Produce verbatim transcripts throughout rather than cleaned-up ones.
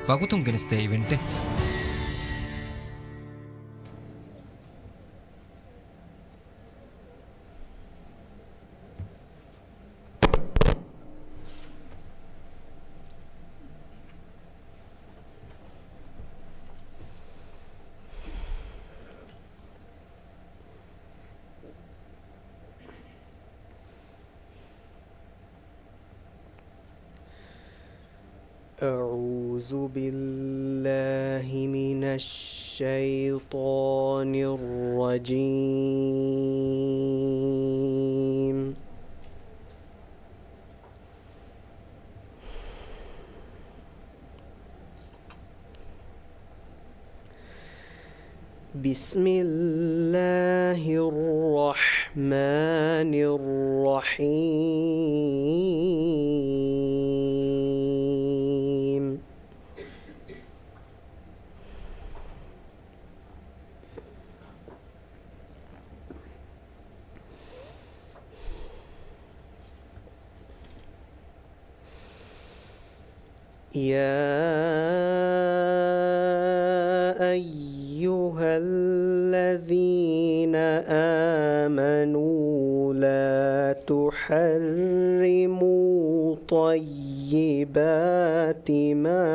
ވަގުތުން ގެނެސްދޭ އިވެންޓެއް. أعوذ بالله من الشيطان الرجيم. بسم الله الرحمن الرحيم. يا أيها الذين آمنوا لا تحرموا طيبات ما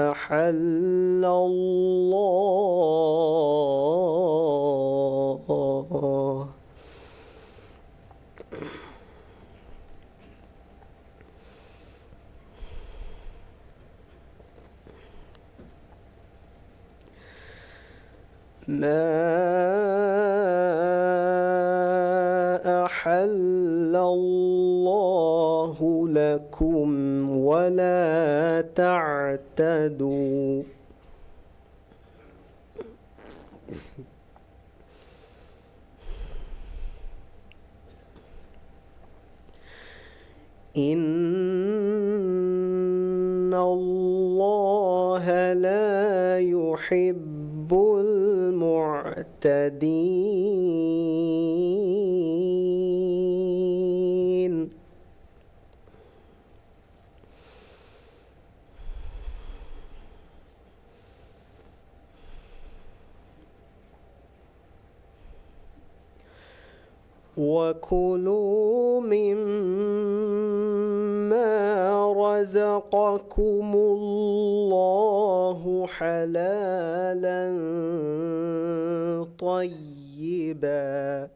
أحل الله. ما أحل الله لكم ولا تعتدوا. إن الله لا يحب المعتدين. وكلوا مما رزقكم الله حلالا طيبا.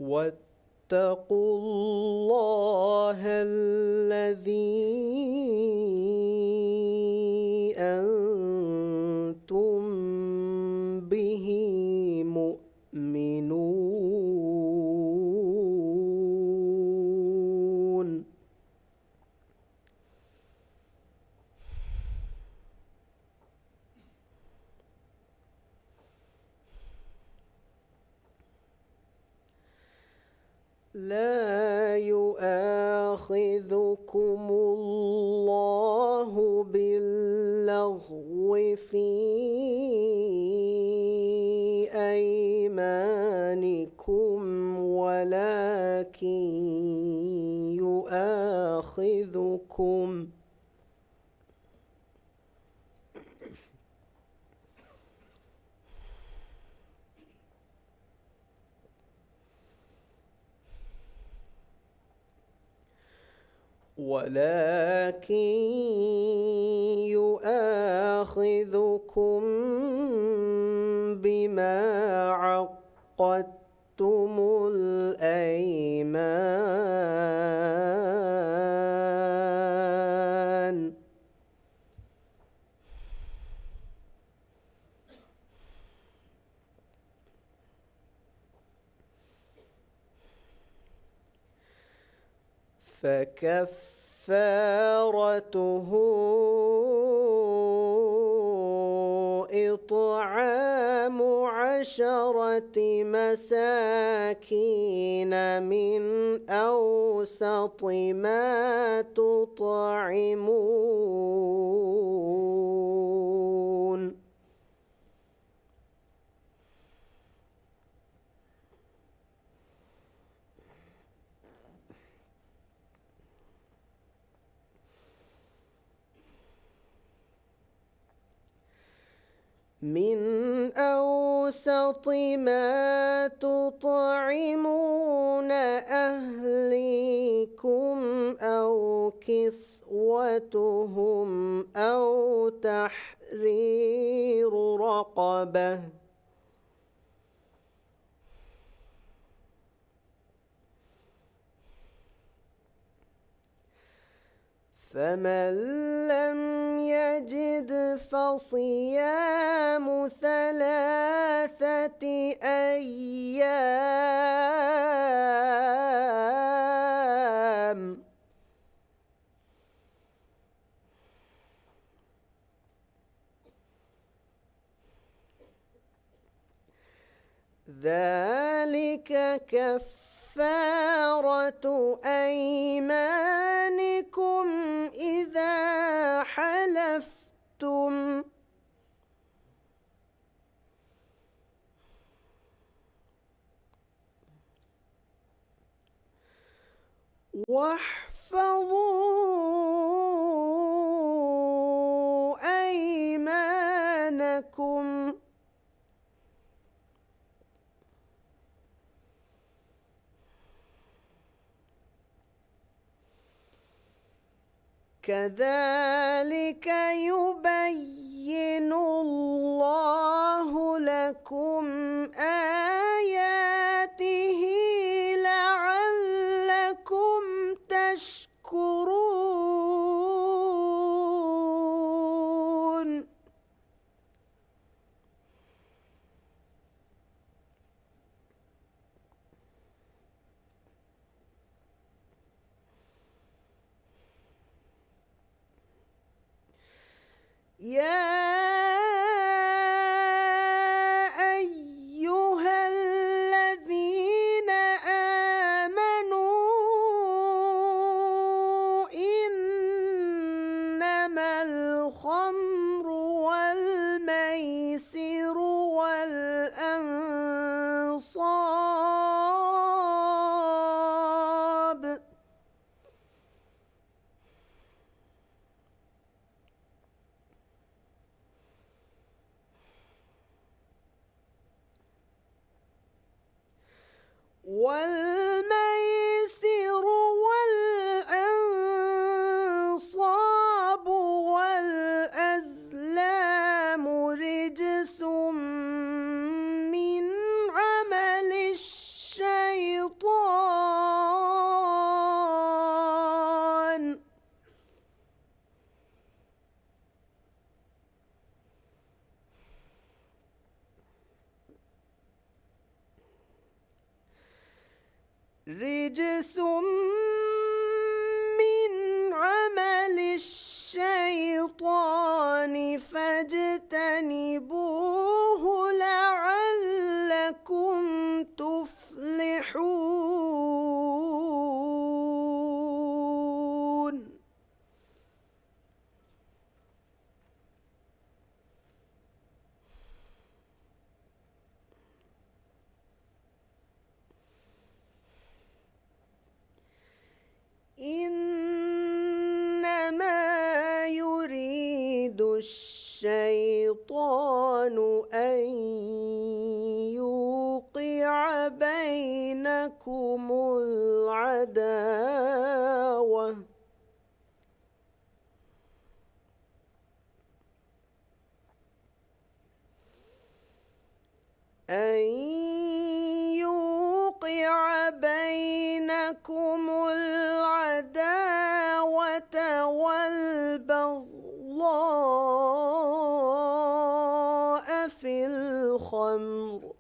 واتقوا الله الذي أنتم به مؤمنون. لا يؤاخذكم الله باللغو في أيمانكم ولكن يؤاخذكم ولكن يؤاخذكم بما عقدتم الأيمان. فكفارته إطعام عشرة مساكين من أوسط ما تطعمون. مِنْ أَوْسَطِ مَا تُطْعِمُونَ أَهْلِيكُمْ أَوْ كِسْوَتُهُمْ أَوْ تَحْرِيرُ رَقَبَةٍ، فَمَنْ لَمْ يَجِدْ فَصِيَامُ ثَلَاثَةِ أَيَّامٍ، ذَلِكَ كَفَّارَةُ أَيْمَانِكُمْ إِذَا حَلَفْتُمْ، وَاحْفَظُوا أَيْمَانَكُمْ، كَذَلِكَ يُبَيِّنُ اللَّهُ لَكُمْ آيَاتِهِ لَعَلَّكُمْ تَشْكُرُونَ. يَا أَيُّهَا الَّذِينَ آمَنُوا إِنَّمَا الْخَمْرُ وَالْمَيْسِرُ وَالْأَنْصَابُ وَالْمَيْسِرُ وَالْأَنْصَابُ وَالْأَزْلَامُ رِجْسٌ مِنْ عَمَلِ الشَّيْطَانِ، رِجْسٌ مِنْ عَمَلِ الشَّيْطَانِ فَاجْتَنِبُوهُ لَعَلَّكُمْ تُفْلِحُونَ. إِنَّمَا يُرِيدُ الشَّيْطَانُ أَنْ يُوقِعَ بَيْنَكُمُ الْعَدَاوَةَ أَنْ يُوقِعَ بَيْنَكُمُ الْعَدَاوَةَ وَالْبَغْضَاءَ فِي الْخَمْرِ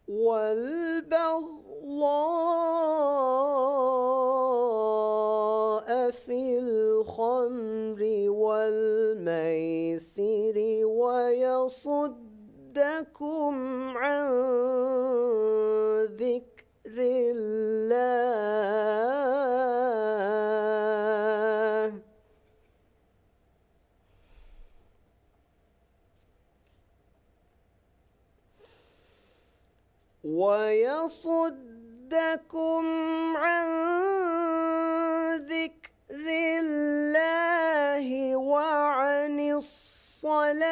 وَالْبَغْضَاءَ فِي الْخَمْرِ وَالْمَيْسِرِ وَيَصُدَّكُمْ عَنْ ذِكْرِ اللَّهِ وَيَصُدَّكُمْ يَصُدَّكُمْ عَنْ ذِكْرِ اللَّهِ وَعَنِ الصَّلَاةِ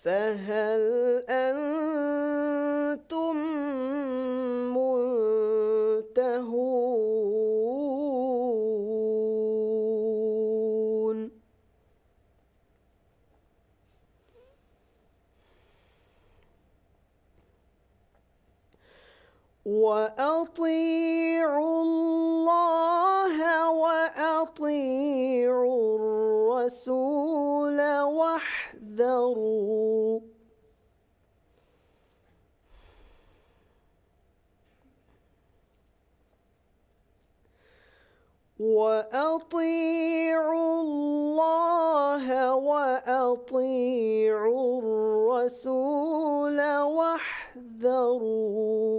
فَهَلْ أَنْتُمْ مُنْتَهُونَ؟ وَأَطِيعُوا اللَّهَ وَأَطِيعُوا الرَّسُولَ وَاحْذَرُوا. وَأَطِيعُوا اللَّهَ وَأَطِيعُوا الرَّسُولَ وَاحْذَرُوا.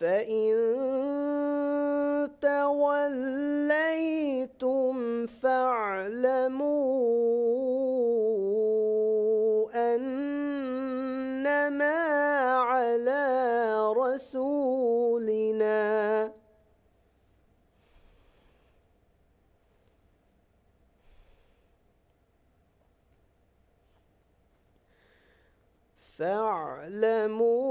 فَإِن تَوَلَّيْتُمْ فَاعْلَمُوا أَنَّمَا عَلَى رَسُولِنَا فَاعْلَمُوا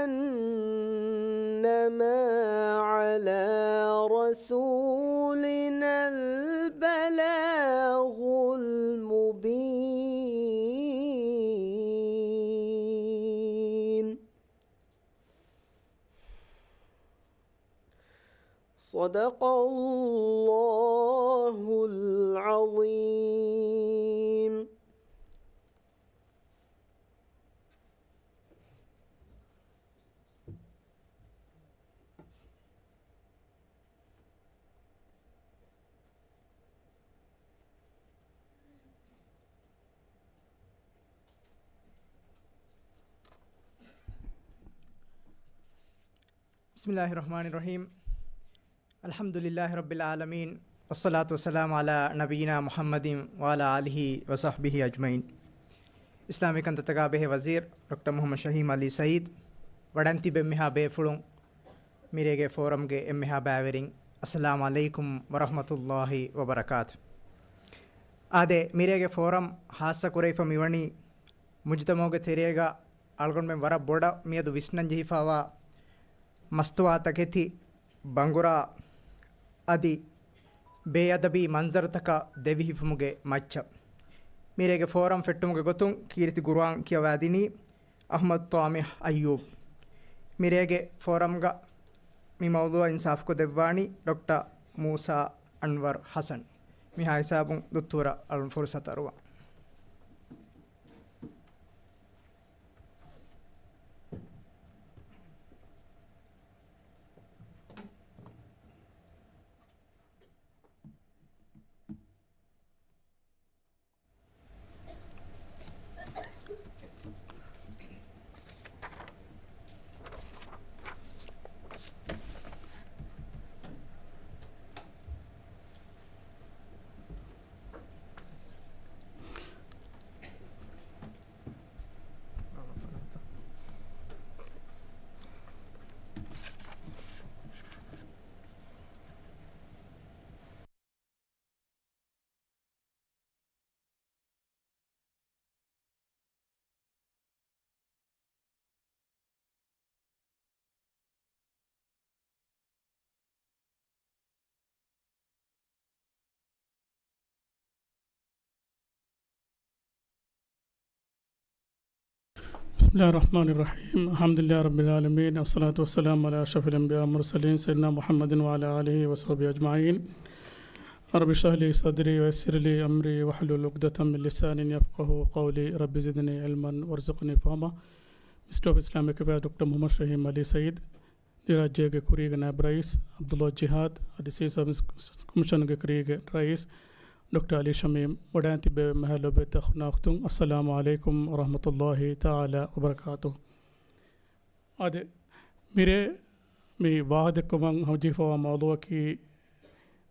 أَنَّمَا عَلَى رَسُولِنَا الْبَلَاغُ الْمُبِينُ. صدق الله العظيم. بسم الله الرحمن الرحيم. الحمد لله رب العالمين. والصلاة والسلام على نبينا محمد وعلى آله وصحبه أجمعين. އިސްލާމީ ކަންތައްތަކާ ބެހޭ ވަޒީރު ޑޮކްޓަރ މުޙައްމަދު ޝަހީމް ޢަލީ ސަޢީދު، ވަޑަން ތިބެ މިހާ ބޭފުޅުން، މިރޭގެ ފޯރަމްގެ އެންމެހާ ބައިވެރިން، އައްސަލާމު ޢަލައިކުމް ވަރަޙްމަތުﷲި ވަބަރަކާތު. އާދެ، މިރޭގެ ފޯރަމް ހާއްސަކުރެވިފަ މިވަނީ، މުޖުތަމަޢުގެ ތެރޭގަ އަޅުގަނޑުމެން ވަރަށް ބޮޑަށް މިއަދު ވިސްނަން ޖެހިފަވާ މަސްތުވާތަކެތި ބަނގުރާ އަދި ބޭއަދަބީ މަންޒަރުތަކަށް ދެވިހިފުމުގެ މައްޗަށް. މިރޭގެ ފޯރަމް ފެއްޓުމުގެ ގޮތުން ކީރިތި ގުރުއާން ކިޔަވާދިނީ އަޙްމަދު ޠާމިޙް އައްޔޫބް. މިރޭގެ ފޯރަމްގަ މި މައުޟޫޢަށް އިންސާފުކޮށްދެއްވާނީ ޑޮކްޓަރ މޫސާ އަންވަރު ޙަސަން. މިހާ ހިސާބުން ދުއްތޫރަށް އަޅުން ފުރުޞަތު އަރުވަން. بسم الله الرحمن الرحيم. الحمد لله رب العالمين. الصلاة والسلام على أشرف الأنبياء والمرسلين سيدنا محمد وعلى آله وصحبه أجمعين. رب اشرح لي صدري ويسر لي أمري واحلل عقدة من لساني يفقهوا قولي. رب زدني علما وارزقني فهما. މިނިސްޓްރީ އޮފް އިސްލާމިކް އެފެއާޒް ޑޮކްޓަރ މުޙައްމަދު ޝަހީމް ޢަލީ ސަޢީދު، އަދި ރާއްޖޭގެ ކުރީގެ ނާއިބު ރައީސް ޢަބްދުﷲ ޖިހާދު، އަދި ސިވިލް ސާވިސް ކޮމިޝަނުގެ ކުރީގެ ރައީސް ޑޮކްޓަރ އަލީ ޝަމީމް ވަޑައިން ތިއްބެވި މަހެއް ލޮބުވެތި އަޚުންނާ އުޚްތުން، އައްސަލާމު ޢަލައިކުމް ވަރަޙްމަތުﷲ ތަޢާލާ ވަބަރަކާތުހު. އާދެ، މިރޭ މި ވާހަކަދެއްކުމަށް ހަމަޖެހިފައިވާ މައުޟޫޢަކީ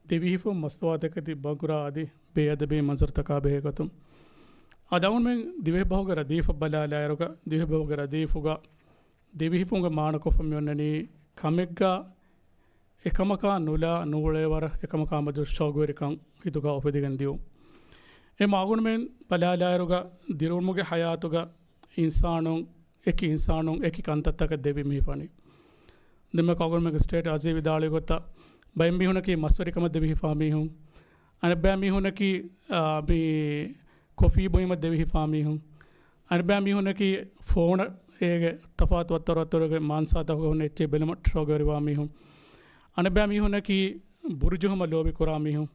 ދެވިހިފުން މަސްތުވާތަކެތި ބަނގުރާ އަދި ބޭއަދަބީ މަންޒަރުތަކާ ބެހޭގޮތުން. އަދި އަޅުގަނޑުމެން ދިވެހިބަހުގެ ރަދީފަށް ބަލާލާއިރުގަ، ދިވެހިބަހުގެ ރަދީފުގަ ދެވިހިފުންގެ މާނަކޮށްފަ މިއޮންނަނީ ކަމެއްގަ އެކަމަކާ ނުލާ ނޫޅޭވަރަށް އެކަމަކާމެދު ޝައުގުވެރިކަން ހިތުގަ އުފެދިގެން ދިޔުން. އެ މަ އަޅުގަނޑުމެން ބަލާލާއިރުގަ ދިރުމުގެ ޙަޔާތުގަ އިންސާނުން، އެކި އިންސާނުން އެކި ކަންތައްތަކަށް ދެވި މި ހިފަނީ. ދެންމެ އަޅުގަނޑުމެންގެ ސްޓޭޓް އަޒީޒް ވިދާޅުވި ގޮތަށް ބައެއް މީހުނަކީ މަސްވެރިކަމަށް ދެވި ހިފާ މީހުން. އަނެއްބައި މީހުނަކީ، އާ، މި ކޮފީ ބުއިމަށް ދެވި ހިފާ މީހުން. އަނެއްބައި މީހުނަކީ ފޯނަށް އޭގެ ތަފާތު ވައްތަރު ވައްތަރުގެ މާންސާތަކުގަ ހުންނަ އެއްޗެއް ބެލުމަށް ޝައުގުވެރިވާ މީހުން. އަނެއްބައި މީހުނަކީ ބުރުޖުހުމަށް ލޯބި ކުރާ މީހުން.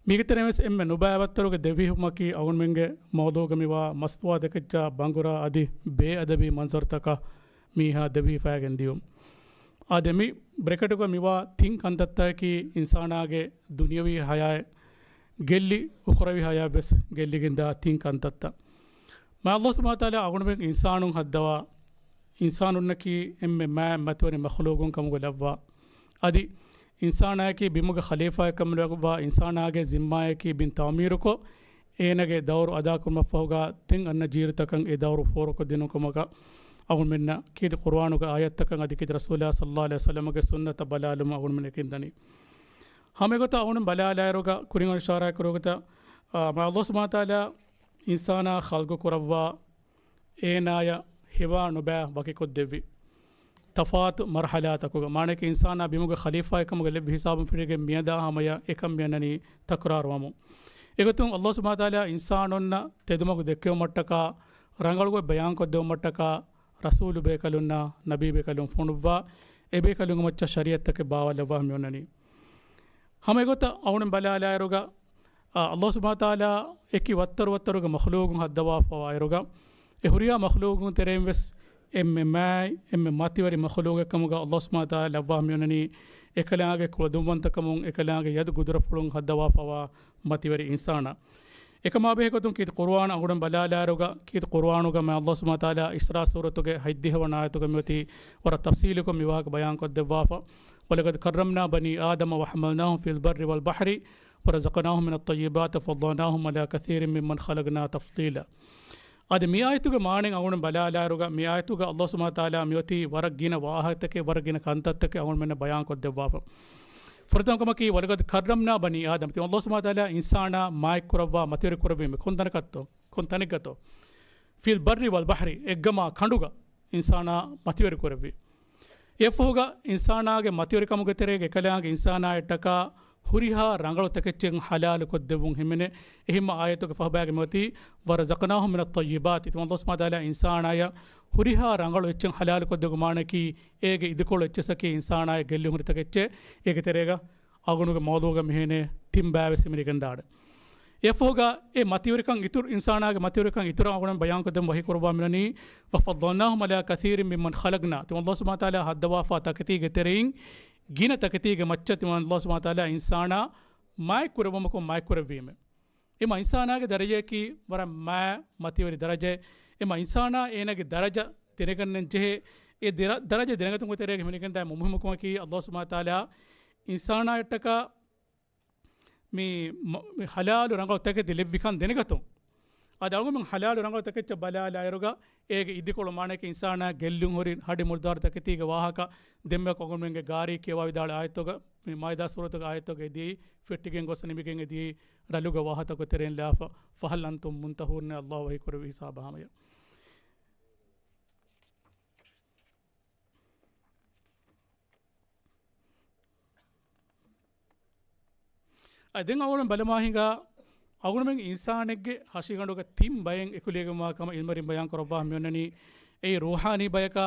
މީގެ ތެރެއިން ވެސް އެންމެ ނުބައިވައްތަރުގެ ދެވިހިފުމަކީ އަޅުގަނޑުމެންގެ މައުޟޫޢުގަ މިވާ މަސްތުވާ ތަކެއްޗާ ބަނގުރާ އަދި ބޭއަދަބީ މަންޒަރުތަކަށް މީހާ ދެވިހިފައިގެން ދިޔުން. އާދެ، މި ބްރެކެޓުގަ މިވާ ތިން ކަންތައްތަކަކީ އިންސާނާގެ ދުނިޔަވީ ޙަޔާތް ގެއްލި، އުޚްރަވީ ޙަޔާތް ވެސް ގެއްލިގެންދާ ތިން ކަންތައްތައް. މާތް ﷲ ސުބްޙާނަހޫ ވަތަޢާލާ އަޅުގަނޑުމެން އިންސާނުން ހައްދަވާ، އިންސާނުންނަކީ އެންމެ މާތް މަތިވެރި މަޚްލޫޤުން ކަމުގަ ލައްވާ. އަދި އިންސާނާއަކީ ބިމުގެ ޚަލީފާއެއް ކަމުގަ ލައްވާ، އިންސާނާގެ ޒިންމާއަކީ ބިން ތަޢުމީރުކޮށް، އޭނާގެ ދައުރު އަދާކުރުމަށްފަހުގަ ތިން އަންނަ ޖީލުތަކަށް އެ ދައުރު ފޯރުކޮށްދިނުން ކަމުގަ އަޅުގަނޑުމެންނަށް ކީރިތި ޤުރުއާނުގެ އާޔަތްތަކަށް އަދި ކީރިތި ރަސޫލާ ޞައްލައްލާހު ޢަލައިހި ވަސައްލަމަގެ ސުންނަތަށް ބަލާލުމަށް އަޅުގަނޑުމެން އެކިން ދަނީ. ހަމައެގޮތަށް އަޅުގަނޑު ބަލާލާއިރުގަ ކުރިން އަޅުގަނޑު އިޝާރާތް ކުރި ގޮތަށް، އާ، މާތް ﷲ ސުބްޙާނަހޫ ވަތަޢާލާ އިންސާނާ ޚަލްޤު ކުރައްވާ، އޭނާޔަށް ހެވާ ނުބައި ވަކިކޮށްދެއްވި. ތަފާތު މަރުޙަލާތަކުގަ، މާނައަކީ އިންސާނާ ބިމުގެ ޚަލީފާއެއް ކަމުގަ ލެއްވި ހިސާބުން ފެށިގެން މިއަދާ ހަމަޔަށް އެކަން މިއަންނަނީ ތަކުރާރުވަމުން. އެގޮތުން ﷲ ސުބްޙާނަހޫ ވަތަޢާލާ އިންސާނުންނަށް ތެދުމަގު ދެއްކެވުމަށްޓަކާ، ރަނގަޅުގޮތް ބަޔާންކޮށްދެވުމަށްޓަކާ، ރަސޫލު ބޭކަލުންނާ، ނަބީ ބޭކަލުން ފޮނުއްވާ، އެ ބޭކަލުންގެ މައްޗަށް ޝަރީޢަތްތަކެއް ބާވާލައްވާ މިއޮންނަނީ. ހަމަ އެގޮތަށް އަޅުގަނޑު ބަލާލާއިރުގަ، އާ، ﷲ ސުބްޙާނަހޫ ވަތަޢާލާ އެކި ވައްތަރު ވައްތަރުގެ މަޚްލޫޤުން ހައްދަވާފަވާއިރުގަ، އެ ހުރިހާ މަޚްލޫޤުން ތެރެއިން ވެސް އެންމެ މާތް، އެންމެ މަތިވެރި މަޚްލޫޤެއް ކަމުގަ ﷲ ސުބްޙާނަހޫ ވަތަޢާލާ ލައްވާ މިއޮންނަނީ، އެކަލާނގެ ކުޅަދުންވަންތަކަމުން، އެކަލާނގެ ޔަދު ގުދުރަފުޅުން ހައްދަވާފަވާ މަތިވެރި އިންސާނާ. އެކަމާ ބެހޭ ގޮތުން ކީރިތި ޤުރުއާން އަޅުގަނޑު ބަލާލާއިރުގަ، ކީރިތި ޤުރުއާނުގަ މާތް ﷲ ސުބްޙާނަހޫ ވަތަޢާލާ އިސްރާ ސޫރަތުގެ ހަތްދިހަ ވަނަ އާޔަތުގަ މިއޮތީ ވަރަށް ތަފްޞީލުކޮށް މި ވާހަކަ ބަޔާންކޮށްދެއްވާފަ. وَلَقَدْ كَرَّمْنَا بَنِي آدَمَ وَحَمَلْنَاهُمْ فِي الْبَرِّ وَالْبَحْرِ وَرَزَقْنَاهُمْ مِنَ الطَّيِّبَاتِ وَفَضَّلْنَاهُمْ عَلَى كَثِيرٍ مِّمَّنْ خَلَقْنَا تَفْضِيلًا. އަދި މި އާޔަތުގެ މާނައިން އަޅުގަނޑު ބަލާލާއިރުގަ، މި އާޔަތުގަ ﷲ ސުބްޙާނަހޫ ވަތަޢާލާ މިއޮތީ ވަރަށް ގިނަ ވާހަކަތަކެއް، ވަރަށް ގިނަ ކަންތައްތަކެއް އަޅުގަނޑުމެންނަށް ބަޔާންކޮށްދެއްވާފަ. ފުރަތަމަ ކަމަކީ، وَلَقَدْ كَرَّمْنَا بَنِي آدَمَ. ތިމަން ﷲ ސުބްޙާނަހޫ ވަތަޢާލާ އިންސާނާ މާތްކުރައްވާ، މަތިވެރި ކުރެއްވީމެ ކޮން ތަނަކަށްތޯ؟ ކޮން ތަނެއްގަތޯ؟ فِي الْبَرِّ وَالْبَحْرِ، އެއްގަމާ ކަނޑުގަ އިންސާނާ މަތިވެރި ކުރެއްވި. އެއަށްފަހުގަ އިންސާނާގެ މަތިވެރިކަމުގެ ތެރޭގަ އެކަލާނގެ އިންސާނާއަށްޓަކާ ހުރިހާ ރަނގަޅު ތަކެއްޗެއް ޙަލާލު ކޮށްދެއްވުން ހިމެނޭ. އެހެންމަ އާޔަތުގެ ފަހުބައިގަ މިއޮތީ، وَرَزَقْنَاهُمْ مِنَ الطَّيِّبَاتِ. ތިމަން ﷲ ސުބްޙާނަހޫ ވަތަޢާލާ އިންސާނާޔަށް ހުރިހާ ރަނގަޅު އެއްޗެއް ޙަލާލު ކޮށްދެއްވުމާނަކީ، އޭގެ އިދިކޮޅު އެއްޗަކީ އިންސާނާޔަށް ގެއްލި ހުރި ތަކެއްޗެއް. އޭގެ ތެރޭގަ އަޅުގަނޑުގެ މައުޟޫޢުގަ މިހެނޭ ތިން ބައި ވެސް ހިމެނިގެންދާނެ. އެއަށްފަހުގަ އެ މަތިވެރިކަން އިތުރު، އިންސާނާގެ މަތިވެރިކަން އިތުރަށް އަޅުގަނޑު ބަޔާންކޮށްދެން ވަޙީކުރައްވާ މިއޮންނަނީ، وَفَضَّلْنَاهُمْ عَلَى كَثِيرٍ مِّمَّنْ خَلَقْنَا. ތިމަން ﷲ ސުބްޙާނަހޫ ވަތަޢާލާ ހައްދަވާފާ ތަކެތީގެ ތެރެއިން ގިނަ ތަކެތީގެ މައްޗަށް ތިމަން ﷲ ސުބްޙާނަހޫ ވަތަޢާލާ އިންސާނާ މާތްކުރެއްވުމަކުން މާތްކުރެއްވީމެ. އެމަ އިންސާނާގެ ދަރަޖަޔަކީ ވަރަށް މާތް މަތިވެރި ދަރަޖައެއް. އެމަ އިންސާނާ އޭނާގެ ދަރަޖަ ދެނެގަންނަން ޖެހޭ. އެ ދެރަ-، ދަރަޖަ ދެނެގަތުމުގެ ތެރޭގަ ހިމެނިގެންދާ މުހިއްމު ކަމަކީ، ﷲ ސުބްޙާނަހޫ ވަތަޢާލާ އިންސާނާއަށްޓަކާ މި މަ-، މި ޙަލާލު ރަނގަޅު ތަކެތި ލެއްވިކަން ދެނެގަތުން. އަދި އަޅުގަނޑުމެން ޙަލާލު ރަނގަޅު ތަކެއްޗަށް ބަލާލާއިރުގަ، އޭގެ އިދިކޮޅު މާނައަކީ އިންސާނާ ގެއްލުން ހުރި ހަޑި މުރުދާރު ތަކެތީގެ ވާހަކަ ދެންމެ އަޅުގަނޑުމެންގެ ގާރީ ކިޔަވާ ވިދާޅު އާޔަތުގަ، މި މާއިދާ ސޫރަތުގެ އާޔަތުގަ އެދިޔައީ ފެއްޓިގެން ގޮސް ނިމިގެން އެދިޔައީ ރަލުގެ ވާހަތަކުގެ ތެރެއިން ލާފަ، فَهَلْ أَنْتُمْ مُنْتَهُونَ އަށް އަﷲ ވަޙީކުރެއްވި ހިސާބަށް ހަމަޔަށް. އަދި ދެން އަޅުގަނޑު ބަލަމާ ހިނގާ، އަޅުގަނޑުމެން އިންސާނެއްގެ ހަށިގަނޑުގަ ތިން ބައެއް އެކުލެވިގެންވާ ކަމަށް ޢިލްމުވެރިން ބަޔާން ކުރައްވާ މިއޮންނަނީ، އެއީ ރޫޙާނީ ބަޔަކާ،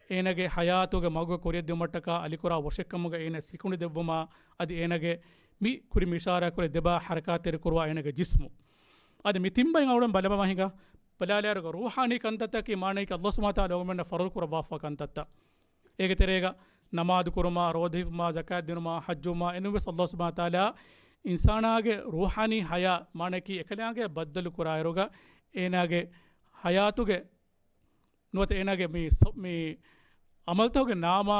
އޭނާގެ ޙަޔާތުގެ މަގުގަ ކުރިއަށްދިއުމަށްޓަކާ އަލިކުރާ ވޮށެއްކަމުގަ އޭނާ ސިކުނޑި ދެއްވުމާ، އަދި އޭނާގެ މި ކުރިން މި އިޝާރާތްކުރި ދެބައި ޙަރަކާތްތެރިކުރުވާ އޭނާގެ ޖިސްމު. އަދި މި ތިން ބައިން އަޅުގަނޑު ބަލަމާ ހިނގާ، ބަލާލާއިރުގަ ރޫޙާނީ ކަންތައްތަކީ މާނައަކީ ﷲ ސުބްޙާނަހޫ ވަތަޢާލާ އަޅުގަނޑުމެންނަށް ފަރުޟު ކުރައްވާފާ ކަންތައްތައް. އޭގެ ތެރޭގަ ނަމާދު ކުރުމާ، ރޯދަ ހިފުމާ، ޒަކާތް ދިނުމާ، ޙައްޖުވުމާ، އެނޫންވެސް ﷲ ސުބްޙާނަހޫ ވަތަޢާލާ އިންސާނާގެ ރޫޙާނީ ޙަޔާ، މާނައަކީ އެކަލާނގެ ބައްދަލު ކުރާއިރުގަ އޭނާގެ ޙަޔާތުގެ ނުވަތަ އޭނާގެ މި ސޮ-، މި ޢަމަލުތަކުގެ ނާމާ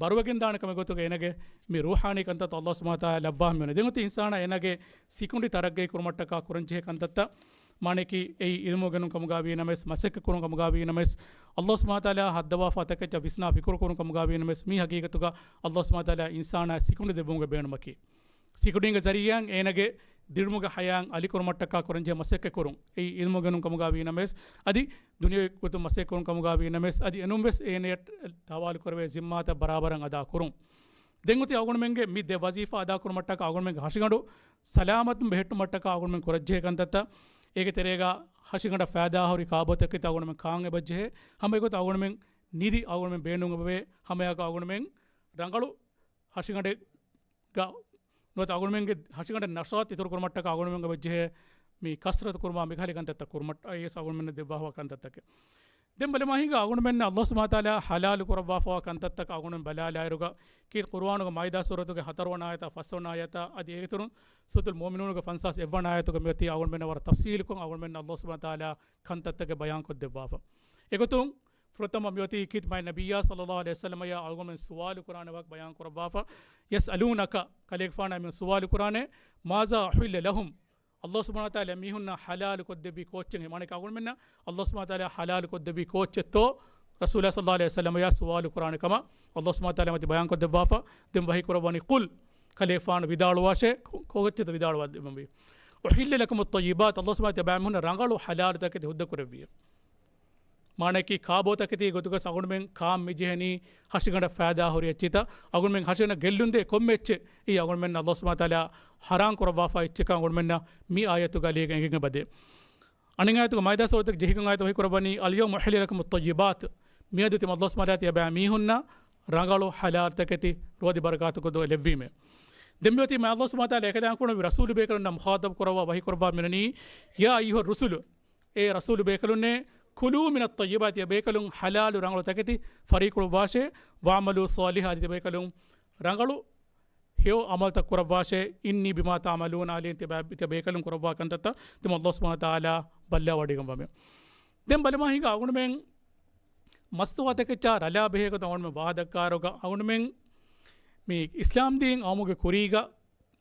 ބަރުވެގެންދާނެ ކަމެއް ގޮތުގަ އޭނާގެ މި ރޫޙާނީ ކަންތައްތައް ﷲ ސުބްޙާނަހޫ ވަތަޢާލާ ލައްވާ މިވަނީ. ދެން އޮތީ އިންސާނާ އޭނާގެ ސިކުނޑި ތަރައްގީ ކުރުމަށްޓަކާ ކުރަންޖެހޭ ކަންތައްތައް، މާނައަކީ އެއީ ޢިލްމު އުނގެނުން ކަމުގަ ވީނަމަވެސް، މަސައްކަތް ކުރުން ކަމުގަ ވީނަމަވެސް، ﷲ ސުބްޙާނަހޫ ވަތަޢާލާ ހައްދަވާފަ ތަކެއްޗަށް ވިސްނާ ފިކުރު ކުރުން ކަމުގަ ވީނަމަވެސް، މީ ޙަޤީޤަތުގަ ﷲ ސުބްޙާނަހޫ ވަތަޢާލާ އިންސާނާ ސިކުނޑި ދެއްވުމުގެ ބޭނުމަކީ. ސިކުނޑީގެ ޒަރީޢާއިން އޭނާގެ ދިރުމުގެ ޙަޔާތް އަލިކުރުމަށްޓަކާ ކުރަންޖެހޭ މަސައްކަތް ކުރުން. އެއީ ޢިލްމު އުނގެނުން ކަމުގަ ވީނަމަވެސް، އަދި ދުނިޔަވީ ގޮތުން މަސައްކަތް ކުރުން ކަމުގަ ވީނަމަވެސް، އަދި އެނޫންވެސް އޭނަޔަށް ހަވާލު ކުރެވޭ ޒިންމާތައް ބަރާބަރަށް އަދާ ކުރުން. ދެން އޮތީ އަޅުގަނޑުމެންގެ މި ދެ ވަޒީފާ އަދާ ކުރުމަށްޓަކާ އަޅުގަނޑުމެންގެ ހަށިގަނޑު ސަލާމަތުން ބެހެއްޓުމަށްޓަކާ އަޅުގަނޑުމެން ކުރަންޖެހޭ ކަންތައްތައް. އޭގެ ތެރޭގަ ހަށިގަނޑަށް ފައިދާހުރި ކާބޯތަކެތި އަޅުގަނޑުމެން ކާން އެބަޖެހޭ. ހަމަ އެގޮތަށް އަޅުގަނޑުމެން ނިދި އަޅުގަނޑުމެން ބޭނުން އެބަވޭ. ހަމައެއާއެކު އަޅުގަނޑުމެން ރަނގަޅު ހަށިގަނޑެއް ގަ-، ނުވަތަ އަޅުގަނޑުމެންގެ ހަށިގަނޑަށް ނަޝާތު އިތުރު ކުރުމަށްޓަކާ އަޅުގަނޑުމެން އެބަޖެހޭ މި ކަސްރަތު ކުރުމާ މިކަހަލި ކަންތައްތައް ކުރުމަށް އައިސް އަޅުގަނޑުމެންނަށް ދެއްވާފަވާ ކަންތައްތަކެއް. ދެން ބަލަމާ ހިނގާ އަޅުގަނޑުމެންނަށް ﷲ ސުބްޙާނަހޫ ވަތަޢާލާ ޙަލާލު ކުރައްވާފަވާ ކަންތައްތައް އަޅުގަނޑުމެން ބަލާލާއިރުގަ، ކީރިތި ޤުރުއާނުގެ މާއިދާ ސޫރަތުގެ ހަތަރުވަނަ އާޔަތާ ފަސްވަނަ އާޔަތާ އަދި އޭގެ އިތުރުން ސޫރަތުލް މުއުމިނޫނުގެ ފަންސާސް އެއްވަނަ އާޔަތުގަ މިއޮތީ އަޅުގަނޑުމެންނަށް ވަރަށް ތަފްޞީލުކޮށް އަޅުގަނޑުމެންނަށް ﷲ ސުބްޙާނަހޫ ވަތަޢާލާ ކަންތައްތަކެއް ބަޔާންކޮށްދެއްވާފަ. އެގޮތުން ފުރަތަމަ މިއޮތީ ކީރިތި މާތް ނަބިއްޔާ ޞައްލައްލާހު ޢަލައިހި ވަސައްލަމައާ އަޅުގަނޑުމެން ސުވާލު ކުރާނެ ވާހަކަ ބަޔާން ކުރައްވާފަ. يسألونك، ކަލޭގެފާނާ އެމީހުން ސުވާލު ކުރާނެ، ماذا أحل لهم، ﷲ ސުބްޙާނަހޫ ވަތަޢާލާ އެމީހުންނަށް ޙަލާލު ކޮށްދެއްވީ ކޯއްޗެއް؟ މާނައަކީ އަޅުގަނޑުމެންނަށް ﷲ ސުބްޙާނަހޫ ވަތަޢާލާ ޙަލާލު ކޮށްދެއްވީ ކޯއްޗެއްތޯ؟ ރަސޫލާ ޞައްލައްލާހު ޢަލައިހި ވަސައްލަމައާ ސުވާލު ކުރާނެ ކަމަށް ﷲ ސުބްޙާނަހޫ ވަތަޢާލާ މަތި ބަޔާންކޮށްދެއްވާފަ. ދެން ވަޙީ ކުރައްވަނީ، قل، ކަލޭގެފާނު ވިދާޅުވާށޭ، ކޮ-، ކޮއްޗެއްތޯ ވިދާޅުވާ ދެއްވަންވީ؟ أحل لكم الطيبات، ﷲ ސުބްޙާނަހޫ ވަތަޢާލާ އެބައިމީހުންނަށް ރަނގަޅު ޙަލާލުތަކެތި ހުއްދަ ކުރެއްވިއޭ. މާނައަކީ ކާބޯތަކެތީގެ ގޮތުގަ އަޅުގަނޑުމެން ކާން މި ޖެހެނީ ހަށިގަނޑަށް ފައިދާހުރި އެއްޗިތައް، އަޅުގަނޑުމެން ހަށިގަނޑަށް ގެއްލުންދޭ ކޮންމެ އެއްޗެއް އެއީ އަޅުގަނޑުމެންނަށް ﷲ ސުބްޙާނަހޫ ވަތަޢާލާ ޙަރާމް ކުރައްވާފަ އެއްޗެއްކަން އަޅުގަނޑުމެންނަށް މި އާޔަތުގަ އަލީގެން އެނގިގެން އެބަދޭ. އަނެއް އާޔަތުގަ މާއިދާ ސޫރަތުގެ ޖެހިގެން އާޔަތު ވަޙީ ކުރައްވަނީ، اليوم أحل لكم الطيبات، މިއަދު ތިމަން ﷲ ސުބްޙާނަހޫ ވަތަޢާލާ ތިޔަބައިމީހުން ރަނގަޅު ޙަލާލުތަކެތި ރުވަދި ބަރަކާތުކޮށް ދެއްވީމޭ. ދެން މިއޮތީ މާތް ﷲ ސުބްޙާނަހޫ ވަތަޢާލާ އެކަލާނގެ ކުރެއްވި ރަސޫލު ބޭކަލުންނާ މުޚާޠަބު ކުރައްވާ ވަޙީ ކުރައްވާ މިވަނީ، يا أيها الرسل، އޭ ރަސޫލު ބޭކަލުންނޭ، كلوا من الطيبات، ތިޔަބޭކަލުން ޙަލާލު ރަނގަޅު ތަކެތި ފަރީ ކުރައްވާށޭ، واعملوا صالحا، އަދި ތިޔަބޭކަލުން ރަނގަޅު ހެޔޮ ޢަމަލުތައް ކުރައްވާށޭ، إني بما تعملون عليم، ތިޔަބޭ-، ތިޔަބޭކަލުން ކުރައްވާ ކަންތައްތައް ތިމަން ﷲ ސުބްޙާނަހޫ ވަތަޢާލާ ބައްލަވަޑައިގަންނަވަމޭ. ދެން ބަލަމާ ހިނގާ އަޅުގަނޑުމެން މަސްތުވާތަކެއްޗާ ރަލާ ބެހޭގޮތުން އަޅުގަނޑުމެން ވާހަކަ ދައްކާއިރުގަ އަޅުގަނޑުމެން މި އިސްލާމްދީން އައުމުގެ ކުރީގަ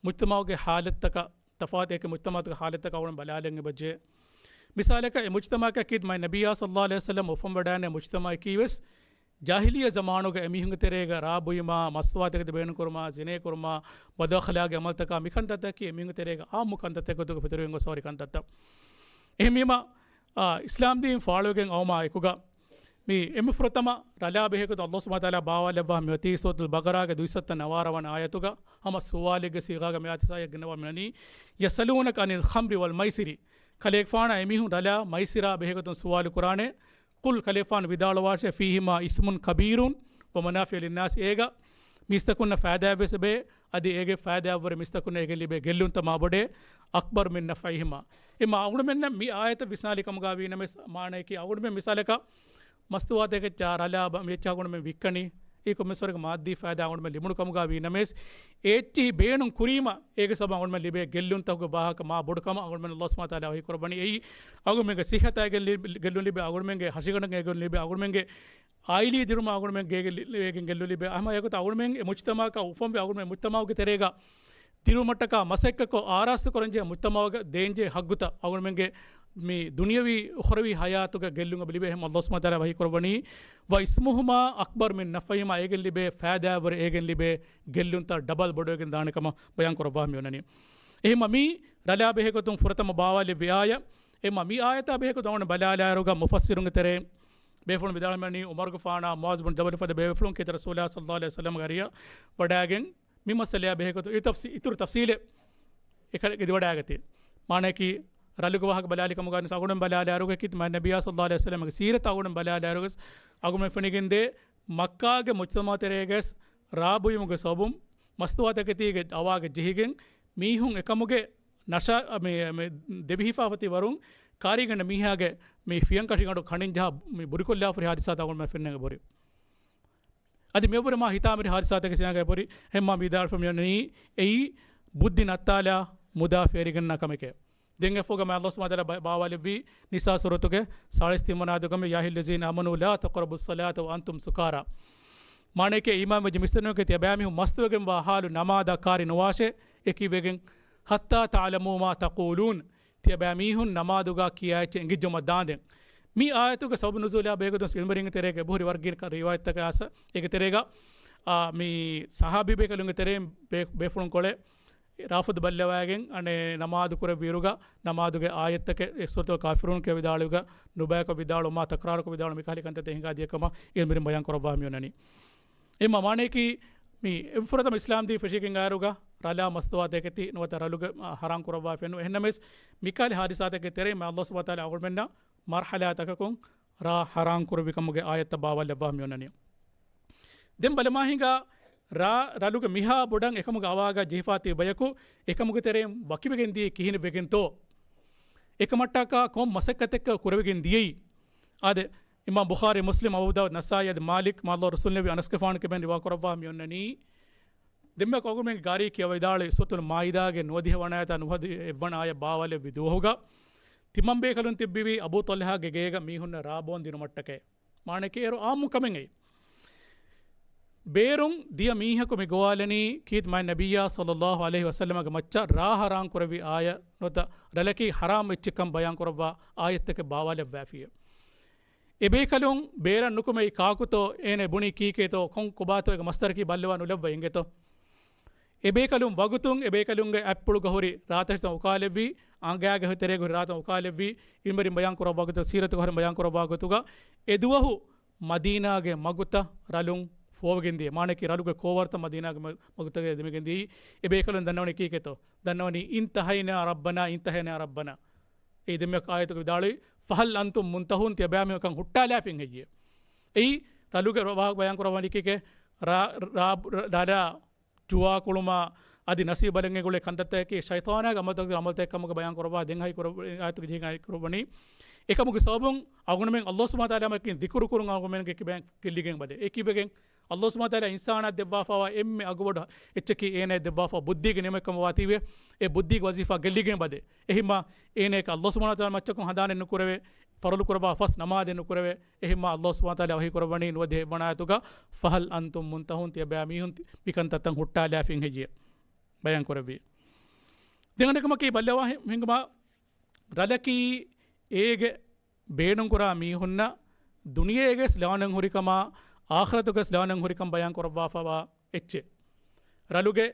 މުޖްތަމަޢުގެ ޙާލަތްތަކަށް، ތަފާތު އެކި މުޖްތަމަޢުތަކުގެ ޙާލަތްތަކަށް އަޅުގަނޑު ބަލާލަން އެބަޖެހޭ. މިސާލަކަށް އެ މުޖްތަމަޢަކަށް ކީރިތި މާތް ނަބިއްޔާ ޞައްލައްލާހު ޢަލައިހި ވަސައްލަމަ އުފަންވަޑައިގެންނެވި މުޖްތަމަޢަކީވެސް ޖާހިލިއްޔަ ޒަމާނުގަ އެމީހުންގެ ތެރޭގަ ރާ ބުއިމާ، މަސްތުވާތަކެތި ބޭނުންކުރުމާ، ޒިނޭ ކުރުމާ، ބަދުއަޚްލާގީ ޢަމަލުތަކާ މިކަންތައްތަކަކީ އެމީހުންގެ ތެރޭގަ ޢާއްމު ކަންތައްތަކެއް ގޮތުގަ ފެތުރިގެން ގޮސް ހުރި ކަންތައްތައް. އެހެންވީމަ، އާ، އިސްލާމްދީން ފާޅުވެގެން އައުމާ އެކުގަ މި އެންމެ ފުރަތަމަ ރަލާ ބެހޭގޮތުން ﷲ ސުބްޙާނަހޫ ވަތަޢާލާ ބާވާލައްވާ މިއޮތީ ސޫރަތުލް ބަޤަރާގެ ދުއިސައްތަ ނަވާރަ ވަނަ އާޔަތުގަ ހަމަ ސުވާލެއްގެ ޞީޣާގަ މި އާޔަތު ސާޔަ ގެންނަވާ މިވަނީ، يسألونك عن الخمر والميسر، ކަލޭގެފާނާ އެމީހުން ރަލާ މައިސިރާ ބެހޭގޮތުން ސުވާލު ކުރާނެ. قل، ކަލޭގެފާނު ވިދާޅުވާށޭ، فيهما إثم كبير ومنافع للناس، އޭގަ މީސްތަކުންނަށް ފައިދާއެއްވެސް އެބޭ، އަދި އޭގެ ފައިދާއަށްވުރެ މީސްތަކުންނަށް އޭގެ ލިބޭ ގެއްލުންތައް މާބޮޑޭ، أكبر من نفعهما. އެމަ އަޅުގަނޑުމެންނަށް މި އާޔަތަށް ވިސްނާލި ކަމުގަ ވީނަމަވެސް، މާނައަކީ އަޅުގަނޑުމެން މިސާލަކަށް މަސްތުވާތަކެއްޗާ ރަލާ ބަ-، މި އެއްޗާ އަޅުގަނޑުމެން ވިއްކަނީ، އެއީ ކޮންމެސް ވަރެއްގެ މާއްދީ ފައިދާ އަޅުގަނޑުމެން ލިބުނު ކަމުގަ ވީނަމަވެސް، އެ އެއްޗިހި ބޭނުން ކުރީމަ އޭގެ ސަބަބުން އަޅުގަނޑުމެން ލިބޭ ގެއްލުންތަކުގެ ވާހަކަ މާ ބޮޑު ކަމަށް އަޅުގަނޑުމެން ﷲ ސުބްޙާނަހޫ ވަތަޢާލާ ވަޙީ ކުރައްވަނީ. އެއީ އަޅުގަނޑުމެންގެ ސިއްހަތާ އޭގެން ލި-، ގެއްލުން ލިބޭ، އަޅުގަނޑުމެންގެ ހަށިގަނޑަށް އޭގެން ލިބޭ، އަޅުގަނޑުމެންގެ އާއިލީ ދިރުމަށް އަޅުގަނޑުމެން ގޭގެ ލި-، އޭގެން ގެއްލުން ލިބޭ. ހަމަ އެގޮތަށް އަޅުގަނޑުމެން އެ މުޖްތަމަޢަކަށް އުފަންވި އަޅުގަނޑުމެން މުޖްތަމަޢުގެ ތެރޭގަ ދިރުމަށްޓަކާ މަސައްކަތްކޮށް އާރާސްތު ކުރަންޖެހޭ މުޖްތަމަޢުގަ ދޭންޖެހޭ ހައްގުތައް އަޅުގަނޑުމެންގެ މި ދުނިޔަވީ އުޚްރަވީ ޙަޔާތުގަ ގެއްލުން އެބަ ލިބޭ. އެހެން ﷲ ސުބްޙާނަހޫ ވަތަޢާލާ ވަޙީ ކުރައްވަނީ، وإثمهما أكبر من نفعهما، އޭގެން ލިބޭ ފައިދާއަށްވުރެ އޭގެން ލިބޭ ގެއްލުންތައް ޑަބަލް ބޮޑުވެގެން ދާނެ ކަމަށް ބަޔާން ކުރައްވާ މި އޮންނަނީ. އެހެންމަ މި ރަލާ ބެހޭގޮތުން ފުރަތަމަ ބާވާލެއްވި އާޔަތް، އެހެންމަ މި އާޔަތާ ބެހޭގޮތުން އަޅުގަނޑު ބަލާލާއިރުގަ މުފައްސިރުންގެ ތެރެއިން ބޭފުޅުން ވިދާޅުވަނީ ޢުމަރުގެފާނާ މުޢާޛު ބުން ޖަބަލު ފަދަ ބޭފުޅުން ކީރިތި ރަސޫލާ ޞައްލައްލާހު ޢަލައިހި ވަސައްލަމަގެ އަރިއަށް ވަޑައިގެން މި މައްސަލަޔާ ބެހޭގޮތުން އިތުރު ތަފްސީ-، އިތުރު ތަފްސީލެއް އެކަލޭ އެދިވަޑައިގަތީ. މާނައަކީ ރަލުގެ ވާހަކަ ބަލާލި ކަމުގަ ވިޔަސް އަޅުގަނޑުމެން ބަލާލާއިރުގަ ކީރިތި މާތް ނަބިއްޔާ ޞައްލައްލާހު ޢަލައިހި ވަސައްލަމަގެ ސީރަތަށް އަޅުގަނޑުމެން ބަލާލާއިރުގަ އަޅުގަނޑުމެން ފެނިގެންދޭ މައްކާގެ މުޖްތަމަޢު ތެރޭގަސް ރާ ބުއިމުގެ ސަބަބުން މަސްތުވާތަކެތީގެ އަވާގެ ޖެހިގެން މީހުން އެކަމުގެ ނަޝާ-، މި، މި ދެވިހިފާފަތި ވަރުން ކާރީގަނޑަށް މީހާގެ މި ފިޔަންކަށިގަނޑު ކަނޑިން ޖަހާ މި ބުރިކޮށްލާފަ ހުރި ހާދިސާތައް އަޅުގަނޑުމެން ފެންނަން އެބަހުރި. އަދި މިއަށްވުރެ މާ ހިތާމަވެރި ހާދިސާތަކެއް ސިޔާގަ އެބަހުރި. އެހެންމާ ވިދާޅުވެފަ މިއޮންނަނީ އެއީ ބުއްދި ނައްތާލާ މުދާ ފޭރިގަންނަ ކަމެކޭ. ދެން އެފޮގަ މާ ﷲ ސުބްޙާނަހޫ ވަތަޢާލާ ބާވާލެއްވީ ނިސާ ސޫރަތުގެ ސާޅީސް ތިން ވަނަ އާޔަތުގަ، يا أيها الذين آمنوا لا تقربوا الصلاة وأنتم سكارى. މާނައެކޭ، އީމާންވެއްޖެ މިސްތަނުގެ ތިޔަބައިމީހުން މަސްތުވެގެންވާ ހާލު ނަމާދަށް ކާރި ނުވާށޭ، އެ ކިވެގެން، حتى تعلموا ما تقولون، ތިޔަބައިމީހުން ނަމާދުގަ ކިޔާ އެއްޗެއް އެނގިއްޖައުމަށް ދާނދެން. މި އާޔަތުގެ ސަބަބު ނުޒޫލާ ބެހޭގޮތުން އިލްމުވެރިންގެ ތެރޭގަ އެބަހުރި ވަރަށް ގިނަ ރިވާޔަތްތަކާ އެގެ ތެރޭގަ، އާ، މި ޞަޙާބީ ބޭކަލުންގެ ތެރެއިން ބޭ-، ބޭފުޅުން ކޮޅެއް ރާފަދު ބައްލަވައިގެން އަނެއް ނަމާދު ކުރެއްވިއިރުގަ، ނަމާދުގެ އާޔަތްތަކެއް އެ ސޫރަތުލް ކާފިރޫން ކިޔަވިދާޅުވިއިރުގަ، ނުބަޔަކަށް ވިދާޅުވުމާ ތަކްރާރުކޮށް ވިދާޅުވުން މިކަހަލަ ކަންތައްތައް ހިނގާ ދިޔަ ކަމަށް އިލްމުވެރިން ބަޔާން ކުރައްވާ މި އޮންނަނީ. އެ މާނައަކީ، މި އެ ފުރަތަމަ އިސްލާމް ދީން ފެށިގެން އައިރުގަ، ރަލާ މަސްތުވާތަކެތި ނުވަތަ ރަލުގެ، އާ، ޙަރާމް ކުރައްވާފައެއް ނުވޭ. އެހެންނަމަވެސް، މިކަހަލަ ޙާދިސާތަކެއް ތެރެއިން މާ ﷲ ސުބްޙާނަހޫ ވަތަޢާލާ އަޅުގަނޑުމެންނަށް މަރްޙަލާތަކަކުން ރާ ޙަރާމް ކުރެއްވި ކަމުގެ އާޔަތްތައް ބާވާލައްވާ މި އޮންނަނީ. ދެން ބަލަމާ ހިނގާ ރާ، ރަލުގެ މިހާ ބޮޑަށް އެކަމުގެ އަވާގަ ޖެހިފާ ތިބި ބަޔަކު އެކަމުގެ ތެރެއިން ވަކިވެގެން ދިޔައީ ކިހިނެއް ވެގެންތޯ؟ އެކަމަށްޓަކާ ކޮން މަސައްކަތެއްކަ ކުރެވިގެން ދިޔައީ؟ އާދެ، އިމާމް ބުޚާރީ، މުސްލިމް، އަބޫ ދާވޫދު، ނަސާއީ އަދި މާލިކް މާ ﷲ ރަސޫލު ނަބީ އަނަސްގެފާނު ކިބެން ރިވާ ކުރައްވާ މި އޮންނަނީ. ދެންމެ އަޅުގަނޑުމެންގެ ގާރީ ކިޔަވައިދާޅުވި ސޫރަތުލް މާއިދާގެ ނުވަދިހަ ވަނަ އާޔަތާ ނުވަދިހަ އެއްވަނަ އާޔަތް ބާވާލެއްވި ދުވަހުގަ، ތިމަން ބޭކަލުން ތިއްބެވީ އަބޫ ޠަލްޙާގެ ގޭގަ މީހުންނަށް ރާ ބޯން ދިނުމަށްޓަކައި. މާނައަކީ އޭރު ޢާއްމު ކަމެއް އެއީ. ބޭރުން ދިޔަ މީހަކު މި ގޮވާލަނީ ކީރިތި މާތް ނަބިއްޔާ ޞައްލައްލާހު ޢަލައިހި ވަސައްލަމަގެ މައްޗަށް ރާ ޙަރާމް ކުރެއްވި އާޔަތް ނުވަތަ ރަލަކީ ޙަރާމް އެއްޗެއްކަން ބަޔާން ކުރައްވާ އާޔަތްތަކެއް ބާވާލައްވާފިއެވެ. އެބޭކަލުން ބޭރަށް ނުކުމެ ކާކުތޯ އޭނަ ބުނީ ކީކޭތޯ ކޮން ކޮބާތޯ އޭގެ މަސްދަރަކީ ބައްލަވާ ނުލައްވަ އިނގޭތޯ؟ އެބޭކަލުން ވަގުތުން އެބޭކަލުންގެ އަތްޕުޅުގަ ހުރި ރާތައް އުކާލެއްވީ، އަނގައިގެ ތެރޭގަ ހުރި ރާތައް އުކާލެއްވީ، އިލްމުވެރިން ބަޔާން ކުރައްވާ ގޮތުގަ، ސީރަތުގަ ހުރި ބަޔާން ކުރައްވާ ގޮތުގަ، އެދުވަހު މަދީނާގެ މަގުތައް ރަލުން ފޯވެގެން ދިޔަ. މާނައަކީ ރަލުގެ ކޯވަރުތައް މަދީނާގެ މަ-، މަގުތަކަށް ދެމިގެން ދިޔައީ. އެބޭކަލުން ދަންނަވަނީ ކީކޭތޯ؟ ދަންނަވަނީ، انتهينا ربنا، انتهينا ربنا. އެއީ ދެންމެ އާޔަތުގަ ވިދާޅުވީ، فهل أنتم منتهون، ތިޔަބައިމީހުން ކަން ހުއްޓާލާފިން ހެއްޔޭ؟ އެއީ ރަލުގެ ވާހަކަ ބަޔާން ކުރައްވަނީ ކީކޭ؟ ރާ، ރާ، ރާ، ރާ، ރާ، ޖުވާ ކުޅުމާ އަދި ނަސީބު ބަލަން އެނގުނު ކަންތައްތަކަކީ ޝައިޠާނާގެ ޢަމަލުތަކުގެ ޢަމަލުތަކެއް ކަމުގަ ބަޔާން ކުރައްވާ، ދެން ހައި ކުރައްވަ-، އާޔަތުގެ ޖެހިގެން ހައި ކުރައްވަނީ. އެކަމުގެ ސަބަބުން އަޅުގަނޑުމެން ﷲ ސުބްޙާނަހޫ ވަތަޢާލާ މައްޗަށް ޛިކުރު ކުރުން އަޅުގަނޑުމެންގެ ކިބައިން ގެއްލިގެން އެބަދޭ. އެ ކިބައިން ﷲ ސުބްޙާނަހޫ ވަތަޢާލާ އިންސާނާއަށް ދެއްވާފައިވާ އެންމެ އަގުބޮޑު އެއްޗަކީ އޭނައަށް ދެއްވާފަ ބުއްދީގެ ނިޢުމަތް ކަމަށް ވާތީވެ، އެ ބުއްދީގެ ވަޒީފާ ގެއްލިގެން އެބަދޭ. އެހެންމާ އޭނައަކަށް ﷲ ސުބްޙާނަހޫ ވަތަޢާލާ މައްޗަކުން ހަނދާނެއް ނުކުރެވޭ، ފަރުޟު ކުރައްވާ ފަސް ނަމާދެއް ނުކުރެވޭ. އެހެންމާ ﷲ ސުބްޙާނަހޫ ވަތަޢާލާ ވަޙީ ކުރައްވަނީ ނުވަދިހަ އެއްވަނަ އާޔަތުގަ، فهل أنتم منتهون، ތިޔަބައިމީހުން ތި-، މިކަންތައްތައް ހުއްޓާލާފިން ހެއްޔޭ؟ ބަޔާން ކުރެއްވީ. ދެން އަނެއް ކަމަކީ ބައްލަވާ ހި-، ހިނގުމާ ރަލަކީ އޭގެ ބޭނުންކުރާ މީހުންނަށް ދުނިޔޭގެ ލާނަން ހުރިކަމާ، އާޚިރަތުގެ ލާނަން ހުރިކަން ބަޔާން ކުރައްވާފައިވާ އެއްޗެއް. ރަލުގެ